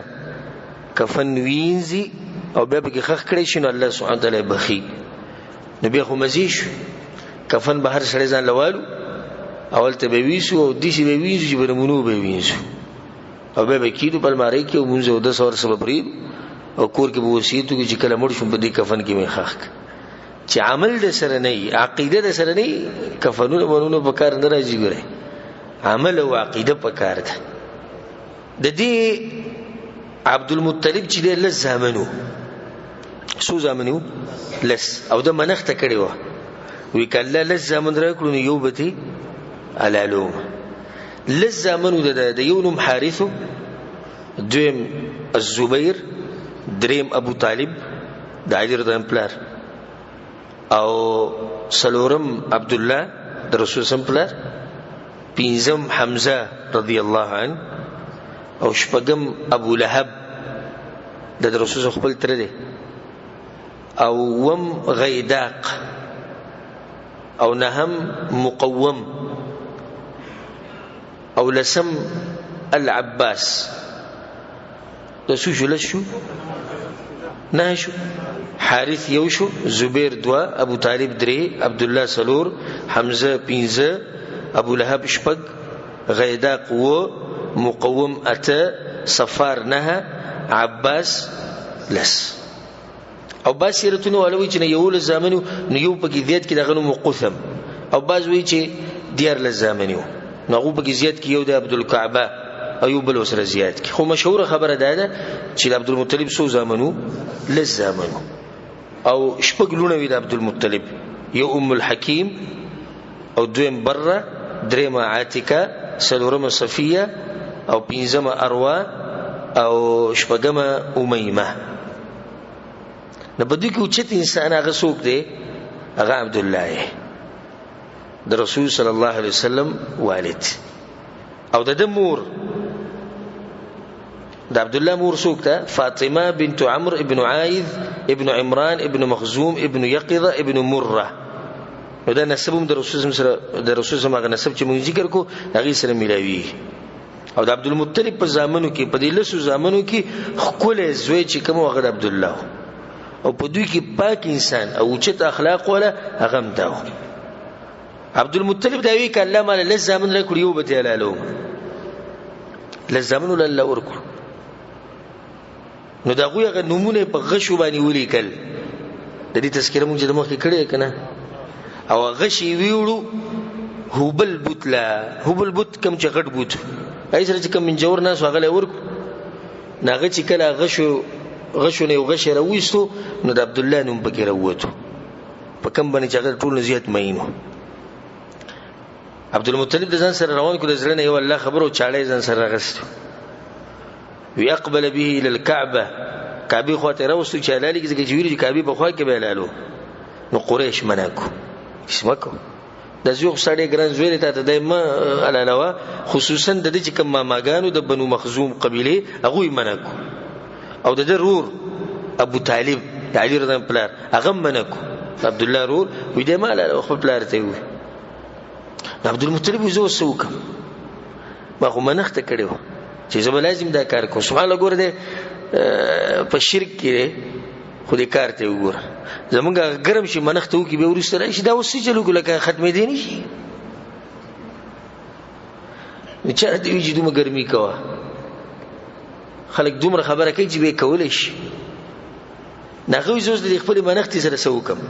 کفن وینځي او بیا پکې ښخ کړی شي، نو الله سبحانه وتعالی یې بخښي. نو بیا خو مزې شو، کفن به هر سړی ځان له والو، اول ته به ویسو او داسې به وینځو چې په نمونو به وینځو، او بیا به کښېنو په المارۍ کې او مونځ اودس او هر څه به پرېږدو، او کور کې به وصیت وکړو چې کله مړ شوم په دې کفن کې مې ښخ کړه. چې عمل د سره نه وي، عقیده د سره نه وي، کفنونه منونه په کار نه راځي. ګورئ، عمل او عقیده په کار ده. د دې عبدالمطلب چې دی 10 زامن وو، څو زامن وو؟ لس. او ده منښته کړې وه، وی که الله لس زامن راکړو نو یو به ترې حلالوم. لس زامن وو د یو نوم حارث و، دویم الزبیر، دریم ابو طالب د علي رضی الله پلار، او څلورم عبدالله د رسول سم پلار، پنځم حمزه رضی الله عنه، او شپږم ابو لهب د رسول خپل تره دی، او وم غیداق، او نهم مقوم، او لسم العباس. د څو شو؟ لس شو؟ نه شو. حارث یو شو، زبیر دوه، ابو طالب درې، عبدالله څلور، حمزه پنځه، ابو لهب شپږ، غیداق اووه، مقوم اته، صفار نهه، عباس لس. او بعض سیرتونه والا وایي چې نه 11 زامن وو، نو یو پکې زیات کې د هغه نوم قثم، او بعض وایي چې 13 زامن وو، نو هغو پکې زیات کې یو د عبدالکعبه او یو بل ورسره زیات کې. خو مشهوره خبره دا ده چې د عبدالمطلب څو زامن وو؟ لس زامن وو، او شپږ لوڼه وي د عبدالمطلب، یو ام الحکیم، او دویم بره، درېیمه عاتکه، څلورمه صفیه، او پنځمه اروا، او شپږمه امیمه. نو په دوی کې اوچت انسان هغه څوک دی؟ هغه عبدالله دی، د رسول صلی الله علیه وسلم والد. او د ده مور، د عبدالله مور څوک ده؟ فاطمه بنت عمرو ابن عائذ ابن عمران ابن مخزوم ابن یقظه ابن مره. نو دا نسب هم د رسول سره، د رسول سره هغه نسب چې موږ ذکر کو هغې سره ملاوي. او د عبدالمطلب په زامنو کې، په دې لسو زامنو کې ښکلی زوی چې کوم هغه د عبدالله و، او په دوی کې پاک انسان او اوچت اخلاق والا هغه هم دا و. عبدالمطلب دا وی که الله ماله لس زامن راکړي یو به ترې حلالوم، لس زامنو له الله ورکړو. نو د هغوی هغه نومونه یې په غشو باندې ولیکل. د دې تذکره موږ چې د مخکې کړې که نه، او غش یې ویوړو هبل بت له، هبل بت کوم چې غټ بت هغې سره چې کوم منجور ناست و هغه له یې ورکړو. نو هغه چې کله غشو نه یو غشی راوویستو، نو د عبدالله نوم پکې راووتو، په کوم باندې چې هغه ټول نه زیات مین و. عبدالمطلب د ځان سره روان کړو، د زړه نه یو الله خبر و، چاړه یې ځان سره راغستو. وی اقبل به الى الكعبه، کعبې خوا ته راوستو چې حلالې کړي، ځکه چې ویلي چې کعبې په خوا کې به حلالو. نو قریش منع کړو، هېڅ مه کوه، دا زوی خو ستا ډېر ګران زوی دی، تا ته دی مه حلالوه. خصوصا د ده چې کوم ماماګانو د بنو مخزوم قبیلې هغوی منع کړو، او د ده رور ابو طالب د علي رضی الله پلار هغه هم منع کړو. عبدالله رور وی دی مه حلالوه، خپل پلار ته یې وویل. نو عبدالمطلب وایي زه اوس څه وکړم، ما خو منښته کړې وه چې زه به لازم دا کار کوم. سبحان الله، ګوره دی په شرک کې دی، خو دې کار ته یې وګوره. زمونږ هغه ګرم شي منښته وکړي بیا وروسته راشي، دا اوس څه چل وکړو لکه ختمېدی نه شي. نو چا راته وایي چې دومره ګرمي کوه، خلک دومره خبره کوي چې بیا یې کولی شي. نو هغه وایي زه اوس د دې خپلې منښتې سره څه وکړم.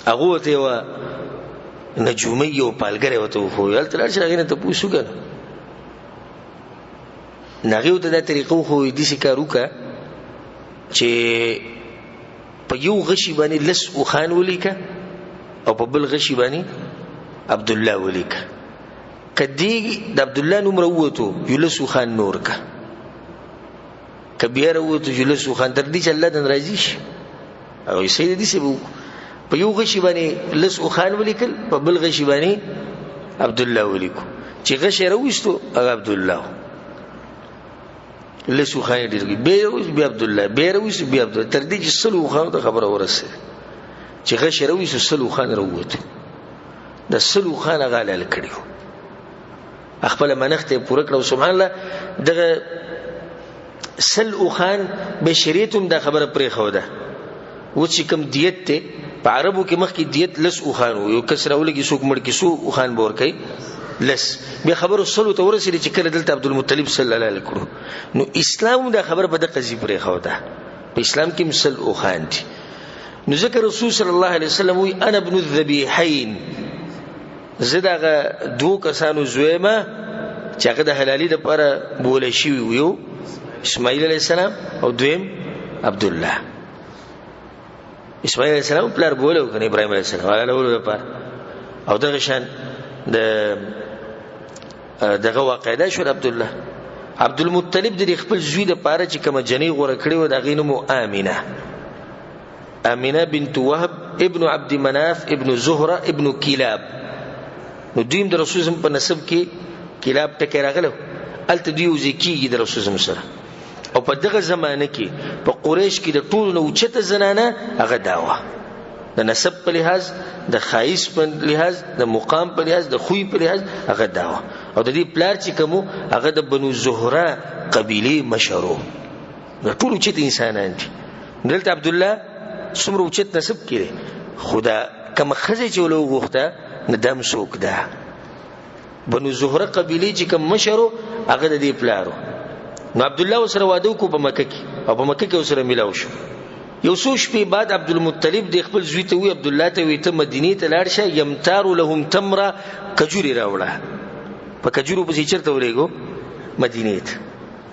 هغه ورته یوه نجومي یو پالګری ورته وښویو، هلته لاړ شه هغې نه تپوس وکړه. نو هغې ورته دا طریقه وښویو، داسې کار وکړه چې په یو غشي باندې لس اوښان ولیکه او په بل غشي باندې عبدالله ولیکه، که دې د عبدالله نوم راووتو یو لس اوښان نور که، که بیا راووتو یو لس اوښان، تر دې چې الله دن راضي شي. هغه وایي صحیح دی، داسې به وکړو. په یو غشي باندې لس اوښان ولیکل، په بل غشي باندې عبدالله ولیکو، چې غشی راوویستو هغه عبدالله و. لس اوښان یې ډېر کړي، بیا یې راوویست بیا عبدالله، بیا یې راوویست بیا عبدالله، تر دې چې سلو اوښانو ته خبره ورسېده. چې غشی راوویستو سل اوښان راووتو، د سل اوښان هغه حلال کړي وو، خپله منښته یې پوره کړه. سبحان الله، دغه سل اوښان به شریعت هم دا خبره پرېښوده. اوس چې کوم دیت دی په عربو کې مخکې دیت لس اوښان وو، یو کس راولږي څوک مړ کړي څو اوښان به ورکوي؟ لس. بیا خبرو سلو ته ورسېدې چې کله دلته عبدالمطلب صلی الله علیه کړو. نو اسلام هم دا خبره په دقه ځي پرېښوده، په اسلام کې هم سل اوښان دي. نو ځکه رسول صلی الله علیه وسلم وایي انا ابن الذبیحین، زه د هغه دوو کسانو زوی یم چې هغه د حلالي دپاره بولی شوي وو، یو اسماعیل علیه السلام او دویم عبدالله. اسماعیل علیه السلام پلار بوله کنه ابراهیم علیه السلام حلالولو لپاره. او دغه شان د دغه واقع ده شو. عبد الله عبد المطلب د خپل زوی د پاره چې کومه جنې غوره کړې و، د هغې نوم آمنه، آمنه بنت وهب ابن عبد مناف ابن زهره ابن کلاب. نو دوی هم د رسول الله په نسب کې کلاب ټکی راغلی، هلته دوی یوځای کېږي د رسول سره. او په دغه زمانه کې په قریش کې د ټولو نه اوچته زنانه هغه دا وه، د نسب په لحاظ، د ښایست په لحاظ، د مقام په لحاظ، د خوی په لحاظ هغه دا وه. او د دې پلار چې کوم هغه د بنو زهره قبیلې مشر و. دا ټول اوچت انسانان دي. دلته عبدالله څومره اوچت نسب کې دی، خو دا کومه ښځه چې له وغوښته نو دا هم څوک ده؟ بنو زهره قبیلې چې کوم مشر و هغه د دې پلار و. نو عبدالله ورسره واده وکړو په مکه کې، او په مکه کې ورسره ملاو شو. یو څو شپې بعد عبدالمطلب د خپل زوی ته وویل، عبدالله ته وویل، ته مدینې ته لاړ شه، یمتار لهم تمره، کجورې راوړه. په کجورو پسې چېرته ولېږو؟ مدینې ته.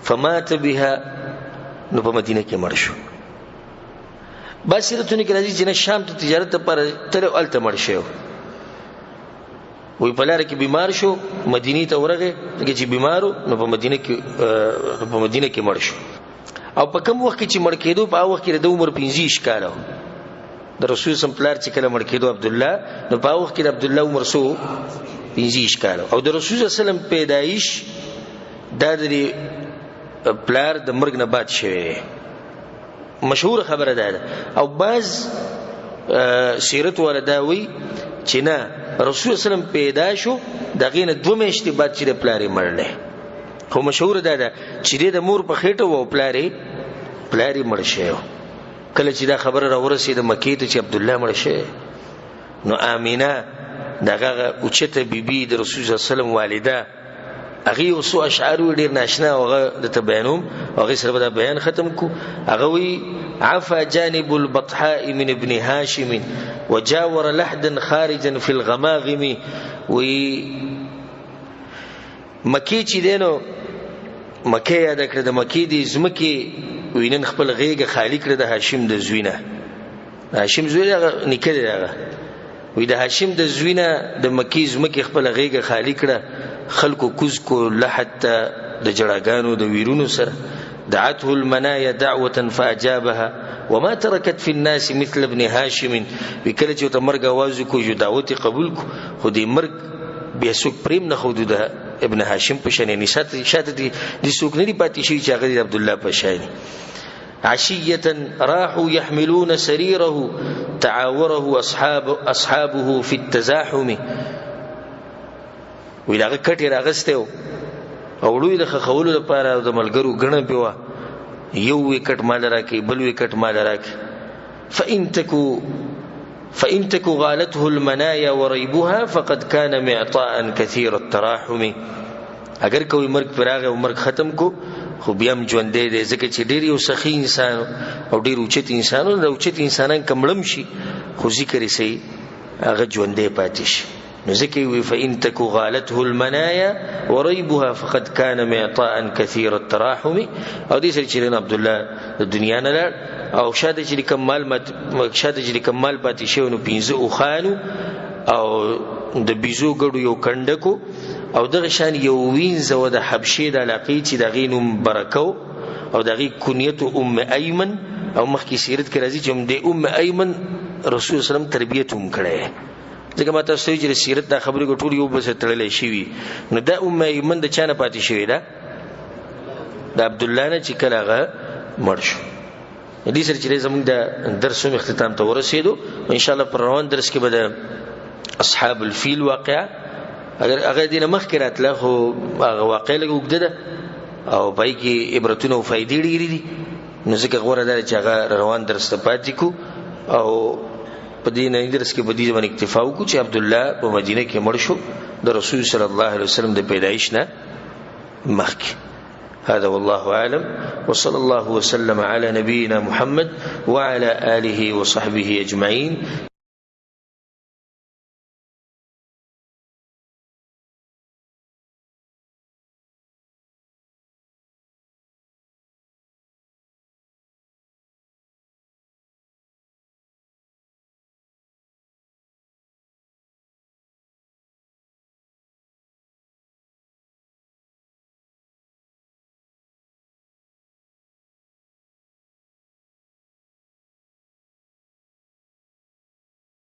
فمات بها، نو په مدینه کې مړ شو. بعض سیرتونو کې راځي چې نه شام ته تجارت لپاره تللی او هلته مړ شوی. وی په لاره کې بیمار شو، مدینې ته ورغی، ځکه چې بیمار و نو په مدینه کې مړ شو. او په کوم وخت کې چې مړ کېدو په هغه وخت کې د ده عمر 25 کاله و. د رسول سم پلار چې کله مړ کېدو عبدالله، نو په هغه وخت کې د عبدالله عمر څو؟ 25 کاله. او د رسول صلی الله علیه وسلم پیدایش دا د پلار د مرګ نه بعد شوی دی، مشهوره خبره ده ده. او بعض سیرت والا دا وایي چې نه، رسول صلی الله علیه وسلم پیدا شو د هغې نه 2 میاشتې بعد چې د پلار یې مړ دی. خو مشهوره دا ده چې دی د مور په خېټه و او پلار یې مړ شوی و. کله چې دا خبره راورسېده مکې ته چې عبدالله مړ شوی، نو آمنه دغه اوچته بیبي د رسول صلی الله علیه وسلم والده، هغې یو څو اشعار وي ډېر ناشنا، او هغه درته بیانوم، او هغې سره به دا بیان ختم کړو. هغه وایي: عفا جانب البطحاء من ابن هاشم وجاور لحدا خارجا في الغماغم. وایي مکې چې دی نو مکه یاده کړه، د مکې دې ځمکې وایي نن خپل غېږه خالي کړه د هاشم د زوی نه. هاشم زوی دی، هغه نیکه دی هغه. وایي د هاشم د زوی نه د مکې ځمکې خپله غېږه خالي کړه، خلکو کوز کو لحد ته د جړاګانو د ویرونو سره. دعته المنايا دعوة فأجابها وما تركت في الناس مثل ابن هاشم. وی کله چې ورته مرګ اواز وکړو یو دعوت یې قبول کړو، خو دې مرګ بیا څوک پرېم نه ښودو د ابن هاشم په شان، یعنې شاته دې څوک نه دي پاتې شوي چې هغه د عبدالله په شان. عشية راحوا يحملون سريره تعاوره أصحابه في التزاحم. وی دغه کټ یې راغستی و او وړو یې د ښخولو لپاره د ملګرو ګڼه پې وه، یو ویکټ مال راکړي بل ویکټ مال راکړي. فإن تك غالته المنايا وريبها فقد كان معطاء كثير التراحم. اگر کوی مرګ پر راغی او مرګ ختم کو، خو بیا هم ژوندی دی، ځکه چې ډېر یو سخي انسان او ډېر اوچت انسان و. دا اوچت انسانان که مړم شي خو ذکر یې صحیح هغه ژوندی پاتې شي. نو ځکه یې وایي فإن تک غالته المنايا وريبها فقد كان معطاء كثير التراحم. او دې سره چې دی نو عبدالله د دنیا نه لاړ، او شاته چې کوم مال شاته چې کوم مال پاتې شوی نو 5 اوښانو او د بیزو ګډو یو کنډکو، او دغه شان یو وینځه وه د حبشې د علاقې چې د هغې نوم برکه و، او د هغې کنیت ام ایمن. او مخکې سیرت کې راځي چې هم د ام ایمن رسول الله صلی الله علیه وسلم تربیت هم کړی، ځکه ما تاسو ته ویل چې د سیرت دا خبرې ټول یو بل سره تړلی شوي. نو دا ام ایمن د چا نه پاتې شوې ده؟ د عبدالله نه چې کله هغه مړ شو. دې سره چې زموږ د درس هم اختتام ته ورسېدو. ان شاء الله پر روان درس کې به د اصحاب الفیل واقعه، اگر هغه دې نه مخکې راتله خو هغه واقعه لږه اوږده ده او په هغې کې عبرتونه او فایدې ډېرې دي، نو ځکه غوره ده چې هغه روان درس ته پاتې کړو. او په دې نني درس کې په دې باندې اکتفا وکړو چې عبدالله په مدینه کې مړ شو د رسول صلی الله علیه وسلم د پیدایش نه مخکې. هذا والله أعلم، وصلى الله وسلم على نبينا محمد وعلى آله وصحبه أجمعين.